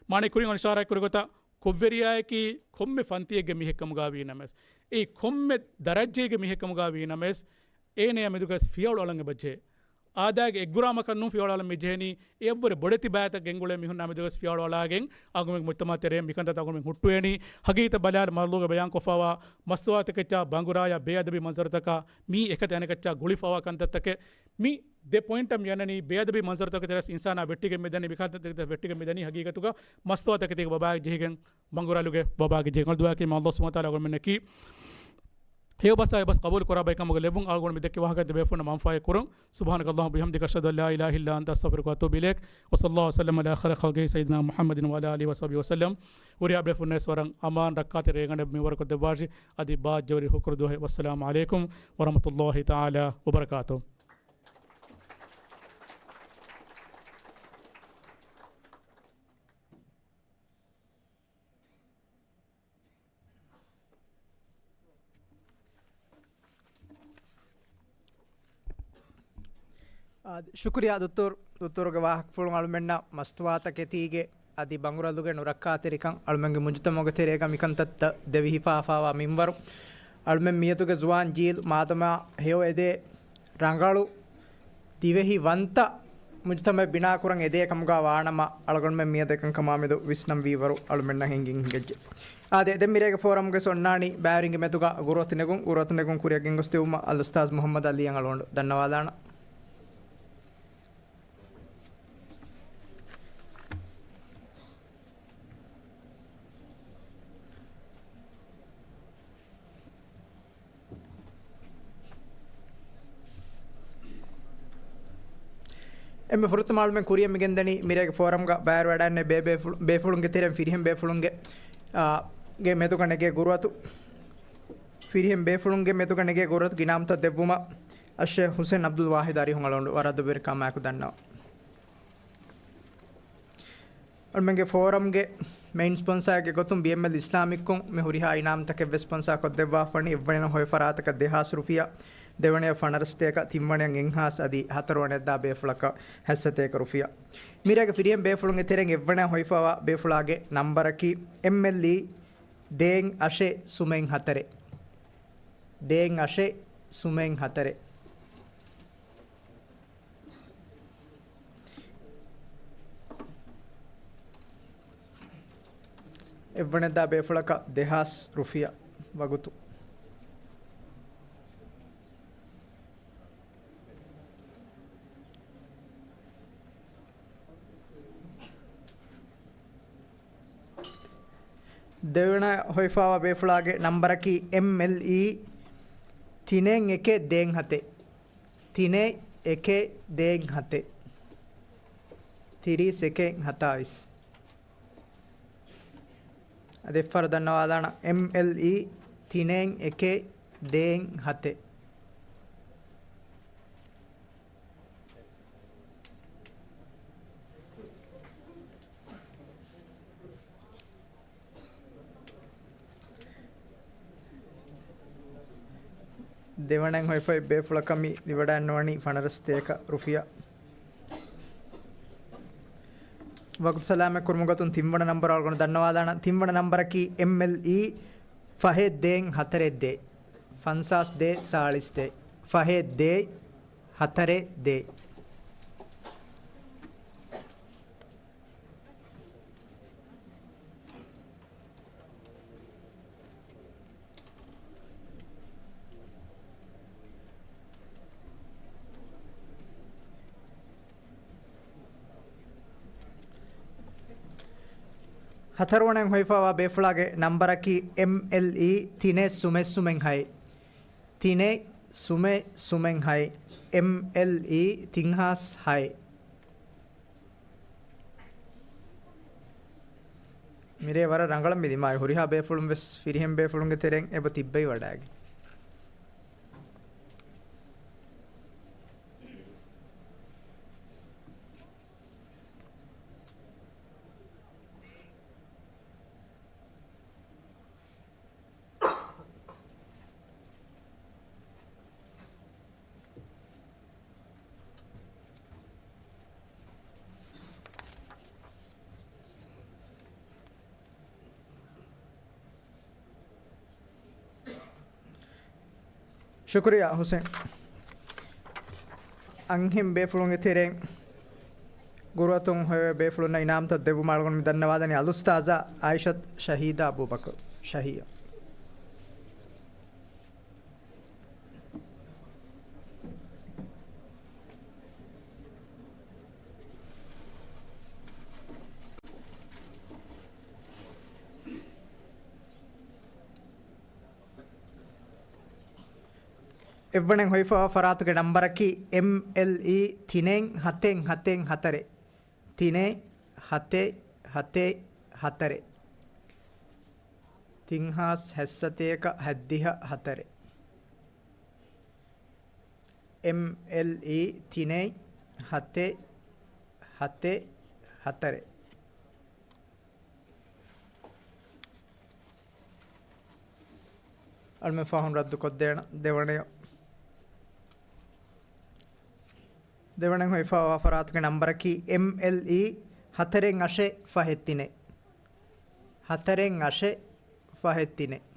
މާނައަކީ ކުރިން އަޅުގަނޑު އިޝާރާތް ކުރި ގޮތަށް، ކުށްވެރިޔާއަކީ ކޮންމެ ފަންތިއެއްގެ މީހެއްކަމުގަ ވީނަމަވެސް، އެއީ ކޮންމެ ދަރައްޖައެއްގެ މީހެއްކަމުގަ ވީނަމަވެސް، އޭނަޔާ މެދުގަސް ފިޔަވަޅު އަޅަން އެބަޖެހޭ. އާދައިގެ އެއްގްރާމަކަށް ނޫން ފިޔަވަޅު އަޅަން މިޖެހެނީ، އެއަށްވުރެ ބޮޑެތި ބައިތައް ގެންގުޅޭ މީހުންނާ މެދުގަސް ފިޔަވަޅު އަޅާގެން އަޅުގަނޑުމެން މުޖްތަމަޢު ތެރެއިން މިކަންތައްތައް އަޅުގަނޑުމެން ހުއްޓުވޭނީ. ހަގީގަތަށް ބަލާއިރު މަރުލޫގަ ބަޔާންކޮށްފައިވާ މަސްތުވާތަކެއްޗާ ބަނގުރާޔާ ބޭއަދަބީ މަންޒަރުތަކާ މީ އެކަތަ އަނެކައްޗާ ގުޅިފައިވާ ކަންތައްތަކެއް. މި ދެ ޕޮއިންޓަށް މި އަންނަނީ ބޭއަދަބީ މަންޒަރުތަކެއް ތެރެއަށް އިންސާނާ ވެއްޓިގެން މިދަނީ، މިކަންތައްތަކެއް ވެއްޓިގެން މިދަނީ ހަގީގަތުގަ މަސްތުވާތަކެތީގެ ބަބާގެ ޖެހިގެން ބަނގުރާލުގެ ބަބާގެ ޖެހިގެން. ދުޢާއަކީ މާ ﷲ ސުބްޙާނަހޫ ވަތަޢާލާ އަޅުގަނޑުމެންނަކީ ހެޔޮ ބަސް އާ އެބަސް ޤަބޫލު ކުރާ ބައެއް ކަމުގަ ލެއްވުން. އަޅުގަނޑު މި ދެއްކި ވާހަކަ ދެބޭފުޅުންނަށް މަންފާއެއް ކުރުން. سبحانك اللهم وبحمدك، أشهد أن لا إله إلا أنت، أستغفرك وأتوب إليك. وصلى الله وسلم على خير خلقه سيدنا محمد وعلى آله وصحبه وسلم. ހުރިހާ ބޭފުޅުންނަށް ވަރަށް އަމާން ރައްކާތެރި ރޭގަނޑެއް މިންވަރުކޮށްދެއްވާށި. އަދި ބާއްޖަވެރި ހުކުރު ދުވަހެއް. والسلام عليكم ورحمة الله تعالى وبركاته. އާ، ޝުކުރިއްޔާ ދުއްތޫރު. ދުއްތޫރުގެ ވާހަކަފުޅުން އަޅުމެންނަށް މަސްތުވާތަކެތީގެ އަދި ބަނގުރަލުގެ ނުރައްކާތެރިކަން އަޅުމެންގެ މުޖުތަމަޢުގެ ތެރޭގަ މިކަންތައްތައް ދެވިހިފާފާވާ މިންވަރު. އަޅުމެން މިއަދުގެ ޒުވާން ޖީލު މާދަމާ ހެޔޮ އެދޭ ރަނގަޅު ދިވެހި ވަންތަ މުޖުތަމަޢެއް ބިނާކުރަން އެދޭ ކަމުގަ ވާނަމަ، އަޅުގަނޑުމެން މިއަދު އެކަންކަމާމެދު ވިސްނަންވީވަރު އަޅުމެންނަށް ހިނގިން ހިނގައްޖެ. އާދެ، ދެން މިރޭގެ ފޯރަމްގެ އޮންނާނީ ބައިވެރިންގެ މެދުގަ ގުރުއަތު ނެގުން، ގުރުއަތު ނެގުން ކުރިއަށް ގެންގޮސްދެވުމަށް އަލްއުސްތާޛް މުޙައްމަދު ޢަލީއަށް އަޅުގަނޑު ދަންނަވާލާނަން. އެންމެ ފުރަތަމަ އަޅުމެން ކުރިއަށް މިގެންދަނީ މިރޭގެ ފޯރަމްގަ ބައިވެރިވެވަޑައިގެންނެވި ބޭބޭފުޅު-، ބޭފުޅުންގެ ތެރެއިން ފިރިހެން ބޭފުޅުންގެ، އާ، ގެ މެދުގަ ނެގޭ ގުރުއަތު، ފިރިހެން ބޭފުޅުންގެ މެދުގަ ނެގޭ ގުރުއަތުގެ އިނާމުތައް ދެއްވުމަށް އައްޝޭޚް ޙުސައިން ޢަބްދުލް ވާޙިދު އަރިހުން އަޅުގަނޑު ވަރަށް ދުވެރިކަމާއެކު ދަންނަވަން. އަޅުމެންގެ ފޯރަމްގެ މެއިން ސްޕޮންސާއެއްގެ ގޮތުން ބީއެމްއެލް އިސްލާމިކުން މި ހުރިހާ އިނާމްތަކެއްވެސް ސްޕޮންސާކޮށްދެއްވާފަނީ. އެއްވަނަޔަށް ހޮވި ފަރާތަކަށް ދެހާސް ރުފިޔާ، ދެވަނަޔަށް ފަނަރަ ސަތޭކަ، ތިންވަނަޔަށް އެއްހާސް އަދި ހަތަރުވަނަޔަށްދާ ބޭފުޅަކަށް ހަތްސަތޭކަ ރުފިޔާ. މިރޭގެ ފިރިހެން ބޭފުޅުންގެ ތެރެއިން އެއްވަނަޔަށް ހޮވިފައިވާ ބޭފުޅާގެ ނަންބަރަކީ އެމްއެލްއީ ދޭއް އަށެއް ސުމެއް ހަތަރެއް. ދޭއް އަށެއް ސުމެއް ހަތަރެއް. އެއްވަނަޔަށްދާ ބޭފުޅަކަށް ދެހާސް ރުފިޔާ ވަގުތު. ދެވަނަ ހޮވިފައިވާ ބޭފުޅާގެ ނަންބަރަކީ އެމްއެލްއީ ތިނެއް އެކެއް ދޭއް ހަތެއް. ތިނެއް އެކެއް ދޭއް ހަތެއް. ތިރީސް އެކެއް ހަތާވީސް. އަދި އެއްފަހަރު ދަންނަވާލާނަން، އެމްއެލްއީ ތިނެއް އެކެއް ދޭއް ހަތެއް. ދެވަނައިން ހޮވިފައި ބޭފުޅަކަށް މި ލިބިވަޑައިގަންނަވަނީ ފަނަރަ ސަތޭކަ ރުފިޔާ. ވަގުތު ސަލާމަތް ކުރުމުގަ ތިންވަނަ ނަންބަރު އަޅުގަނޑު ދަންނަވާލާނަން. ތިންވަނަ ނަންބަރަކީ އެމްއެލްއީ ފަހެއް ދޭއް ހަތަރެއް ދޭއް. ފަންސާސް ދޭއް ސާޅީސް ދޭއް. ފަހެއް ދޭއް ހަތަރެއް ދޭއް. ހަތަރުވަނައިން ހޮވިފައިވާ ބޭފުޅާގެ ނަންބަރަކީ އެމްއެލްއީ ތިނެއް ސުމެއް ސުމެއް ހައެއް. ތިނެއް ސުމެއް ސުމެއް ހައެއް. އެމްއެލްއީ ތިން ހާސް ހައެއް. މިރޭ ވަރަށް ރަނގަޅަށް މި ދިމާވި. ހުރިހާ ބޭފުޅުން ވެސް ފިރިހެން ބޭފުޅުންގެ ތެރެއިން އެބަ ތިއްބެވި ވަޑައިގެން. ޝުކުރިއްޔާ ހުސެން. އަންހެން ބޭފުޅުންގެ ތެރެއިން ގުރުއަތުން ހޮވޭ ބޭފުޅުންނަށް އިނާމްތައް ދެއްވުމާ އަޅުގަނޑު މި ދަންނަވާލަނީ އަލްއުސްތާޛާ އާއިޝަތު ޝަހީދާ އަބޫބަކުރު ޝަހީއަށް. އެއްވަނައިން ހޮވިފައިވާ ފަރާތުގެ ނަންބަރަކީ އެމްއެލްއީ ތިނެއް ހަތެއް ހަތެއް ހަތަރެއް. ތިނެއް ހަތެއް ހަތެއް ހަތަރެއް. ތިން ހާސް ހަތްސަތޭކަ ހަތްދިހަ ހަތަރެއް. އެމްއެލްއީ ތިނެއް ހަތެއް ހަތެއް ހަތަރެއް. އަޅުމެން ފަހުން ރައްދުކޮށްދޭނަން. ދެވަނަޔަށް. ދެވަނައިން ހޮވިފައިވާ ފަރާތުގެ ނަންބަރަކީ އެމްއެލްއީ ހަތަރެއް އަށެއް ފަހެއް ތިނެއް. ހަތަރެއް އަށެއް ފަހެއް ތިނެއް.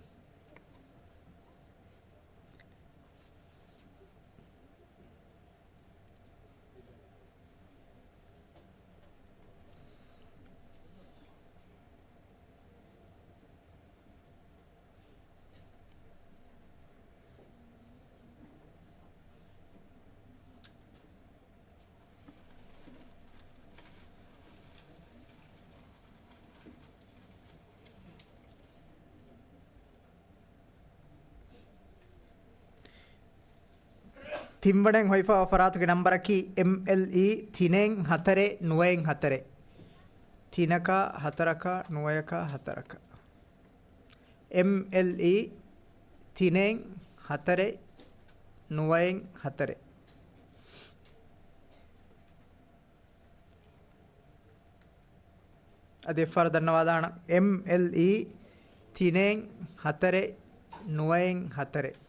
ތިންވަނައިން ހޮވިފައިވާ ފަރާތުގެ ނަންބަރަކީ އެމްއެލްއީ ތިނެއް ހަތަރެއް ނުވައެއް ހަތަރެއް. ތިނަކާ ހަތަރަކާ ނުވަޔަކާ ހަތަރަކަށް. އެމްއެލްއީ ތިނެއް ހަތަރެއް ނުވައެއް ހަތަރެއް. އަދި އެއްފަހަރު ދަންނަވާލާނަން. އެމްއެލްއީ ތިނެއް ހަތަރެއް ނުވައެއް ހަތަރެއް.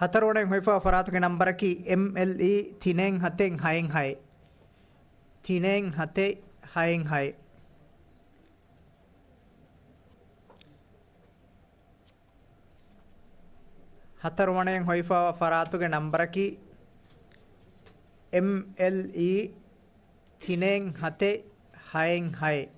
ހަތަރުވަނައިން ހޮވިފައިވާ ފަރާތުގެ ނަންބަރަކީ އެމްއެލްއީ ތިނެއް ހަތެއް ހައެއް ހައެއް. ތިނެއް ހަތެއް ހައެއް ހައެއް. ހަތަރުވަނައިން ހޮވިފައިވާ ފަރާތުގެ ނަންބަރަކީ އެމްއެލްއީ ތިނެއް ހަތެއް ހައެއް ހައެއް.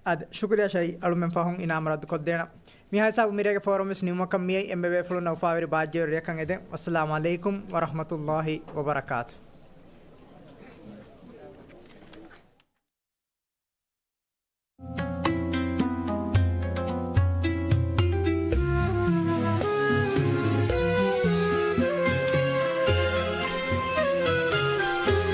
އާދެ، ޝުކުރިއްޔާ ޝައި، އަޅުމެން ފަހުން އިނާމު ރައްދުކޮށްދޭނަން. މިހާ ހިސާބު މިރޭގެ ފޯރަމް ވެސް ނިމުމަކަށް މިއައީ. އެންމެ ބޭފުޅުންނަށް އުފާވެރި ބާއްޖަވެރި ރެއަކަށް އެދެން. ވައްސަލާމު ޢަލައިކުމް ވަރަޙްމަތުﷲ ވަބަރަކާތު.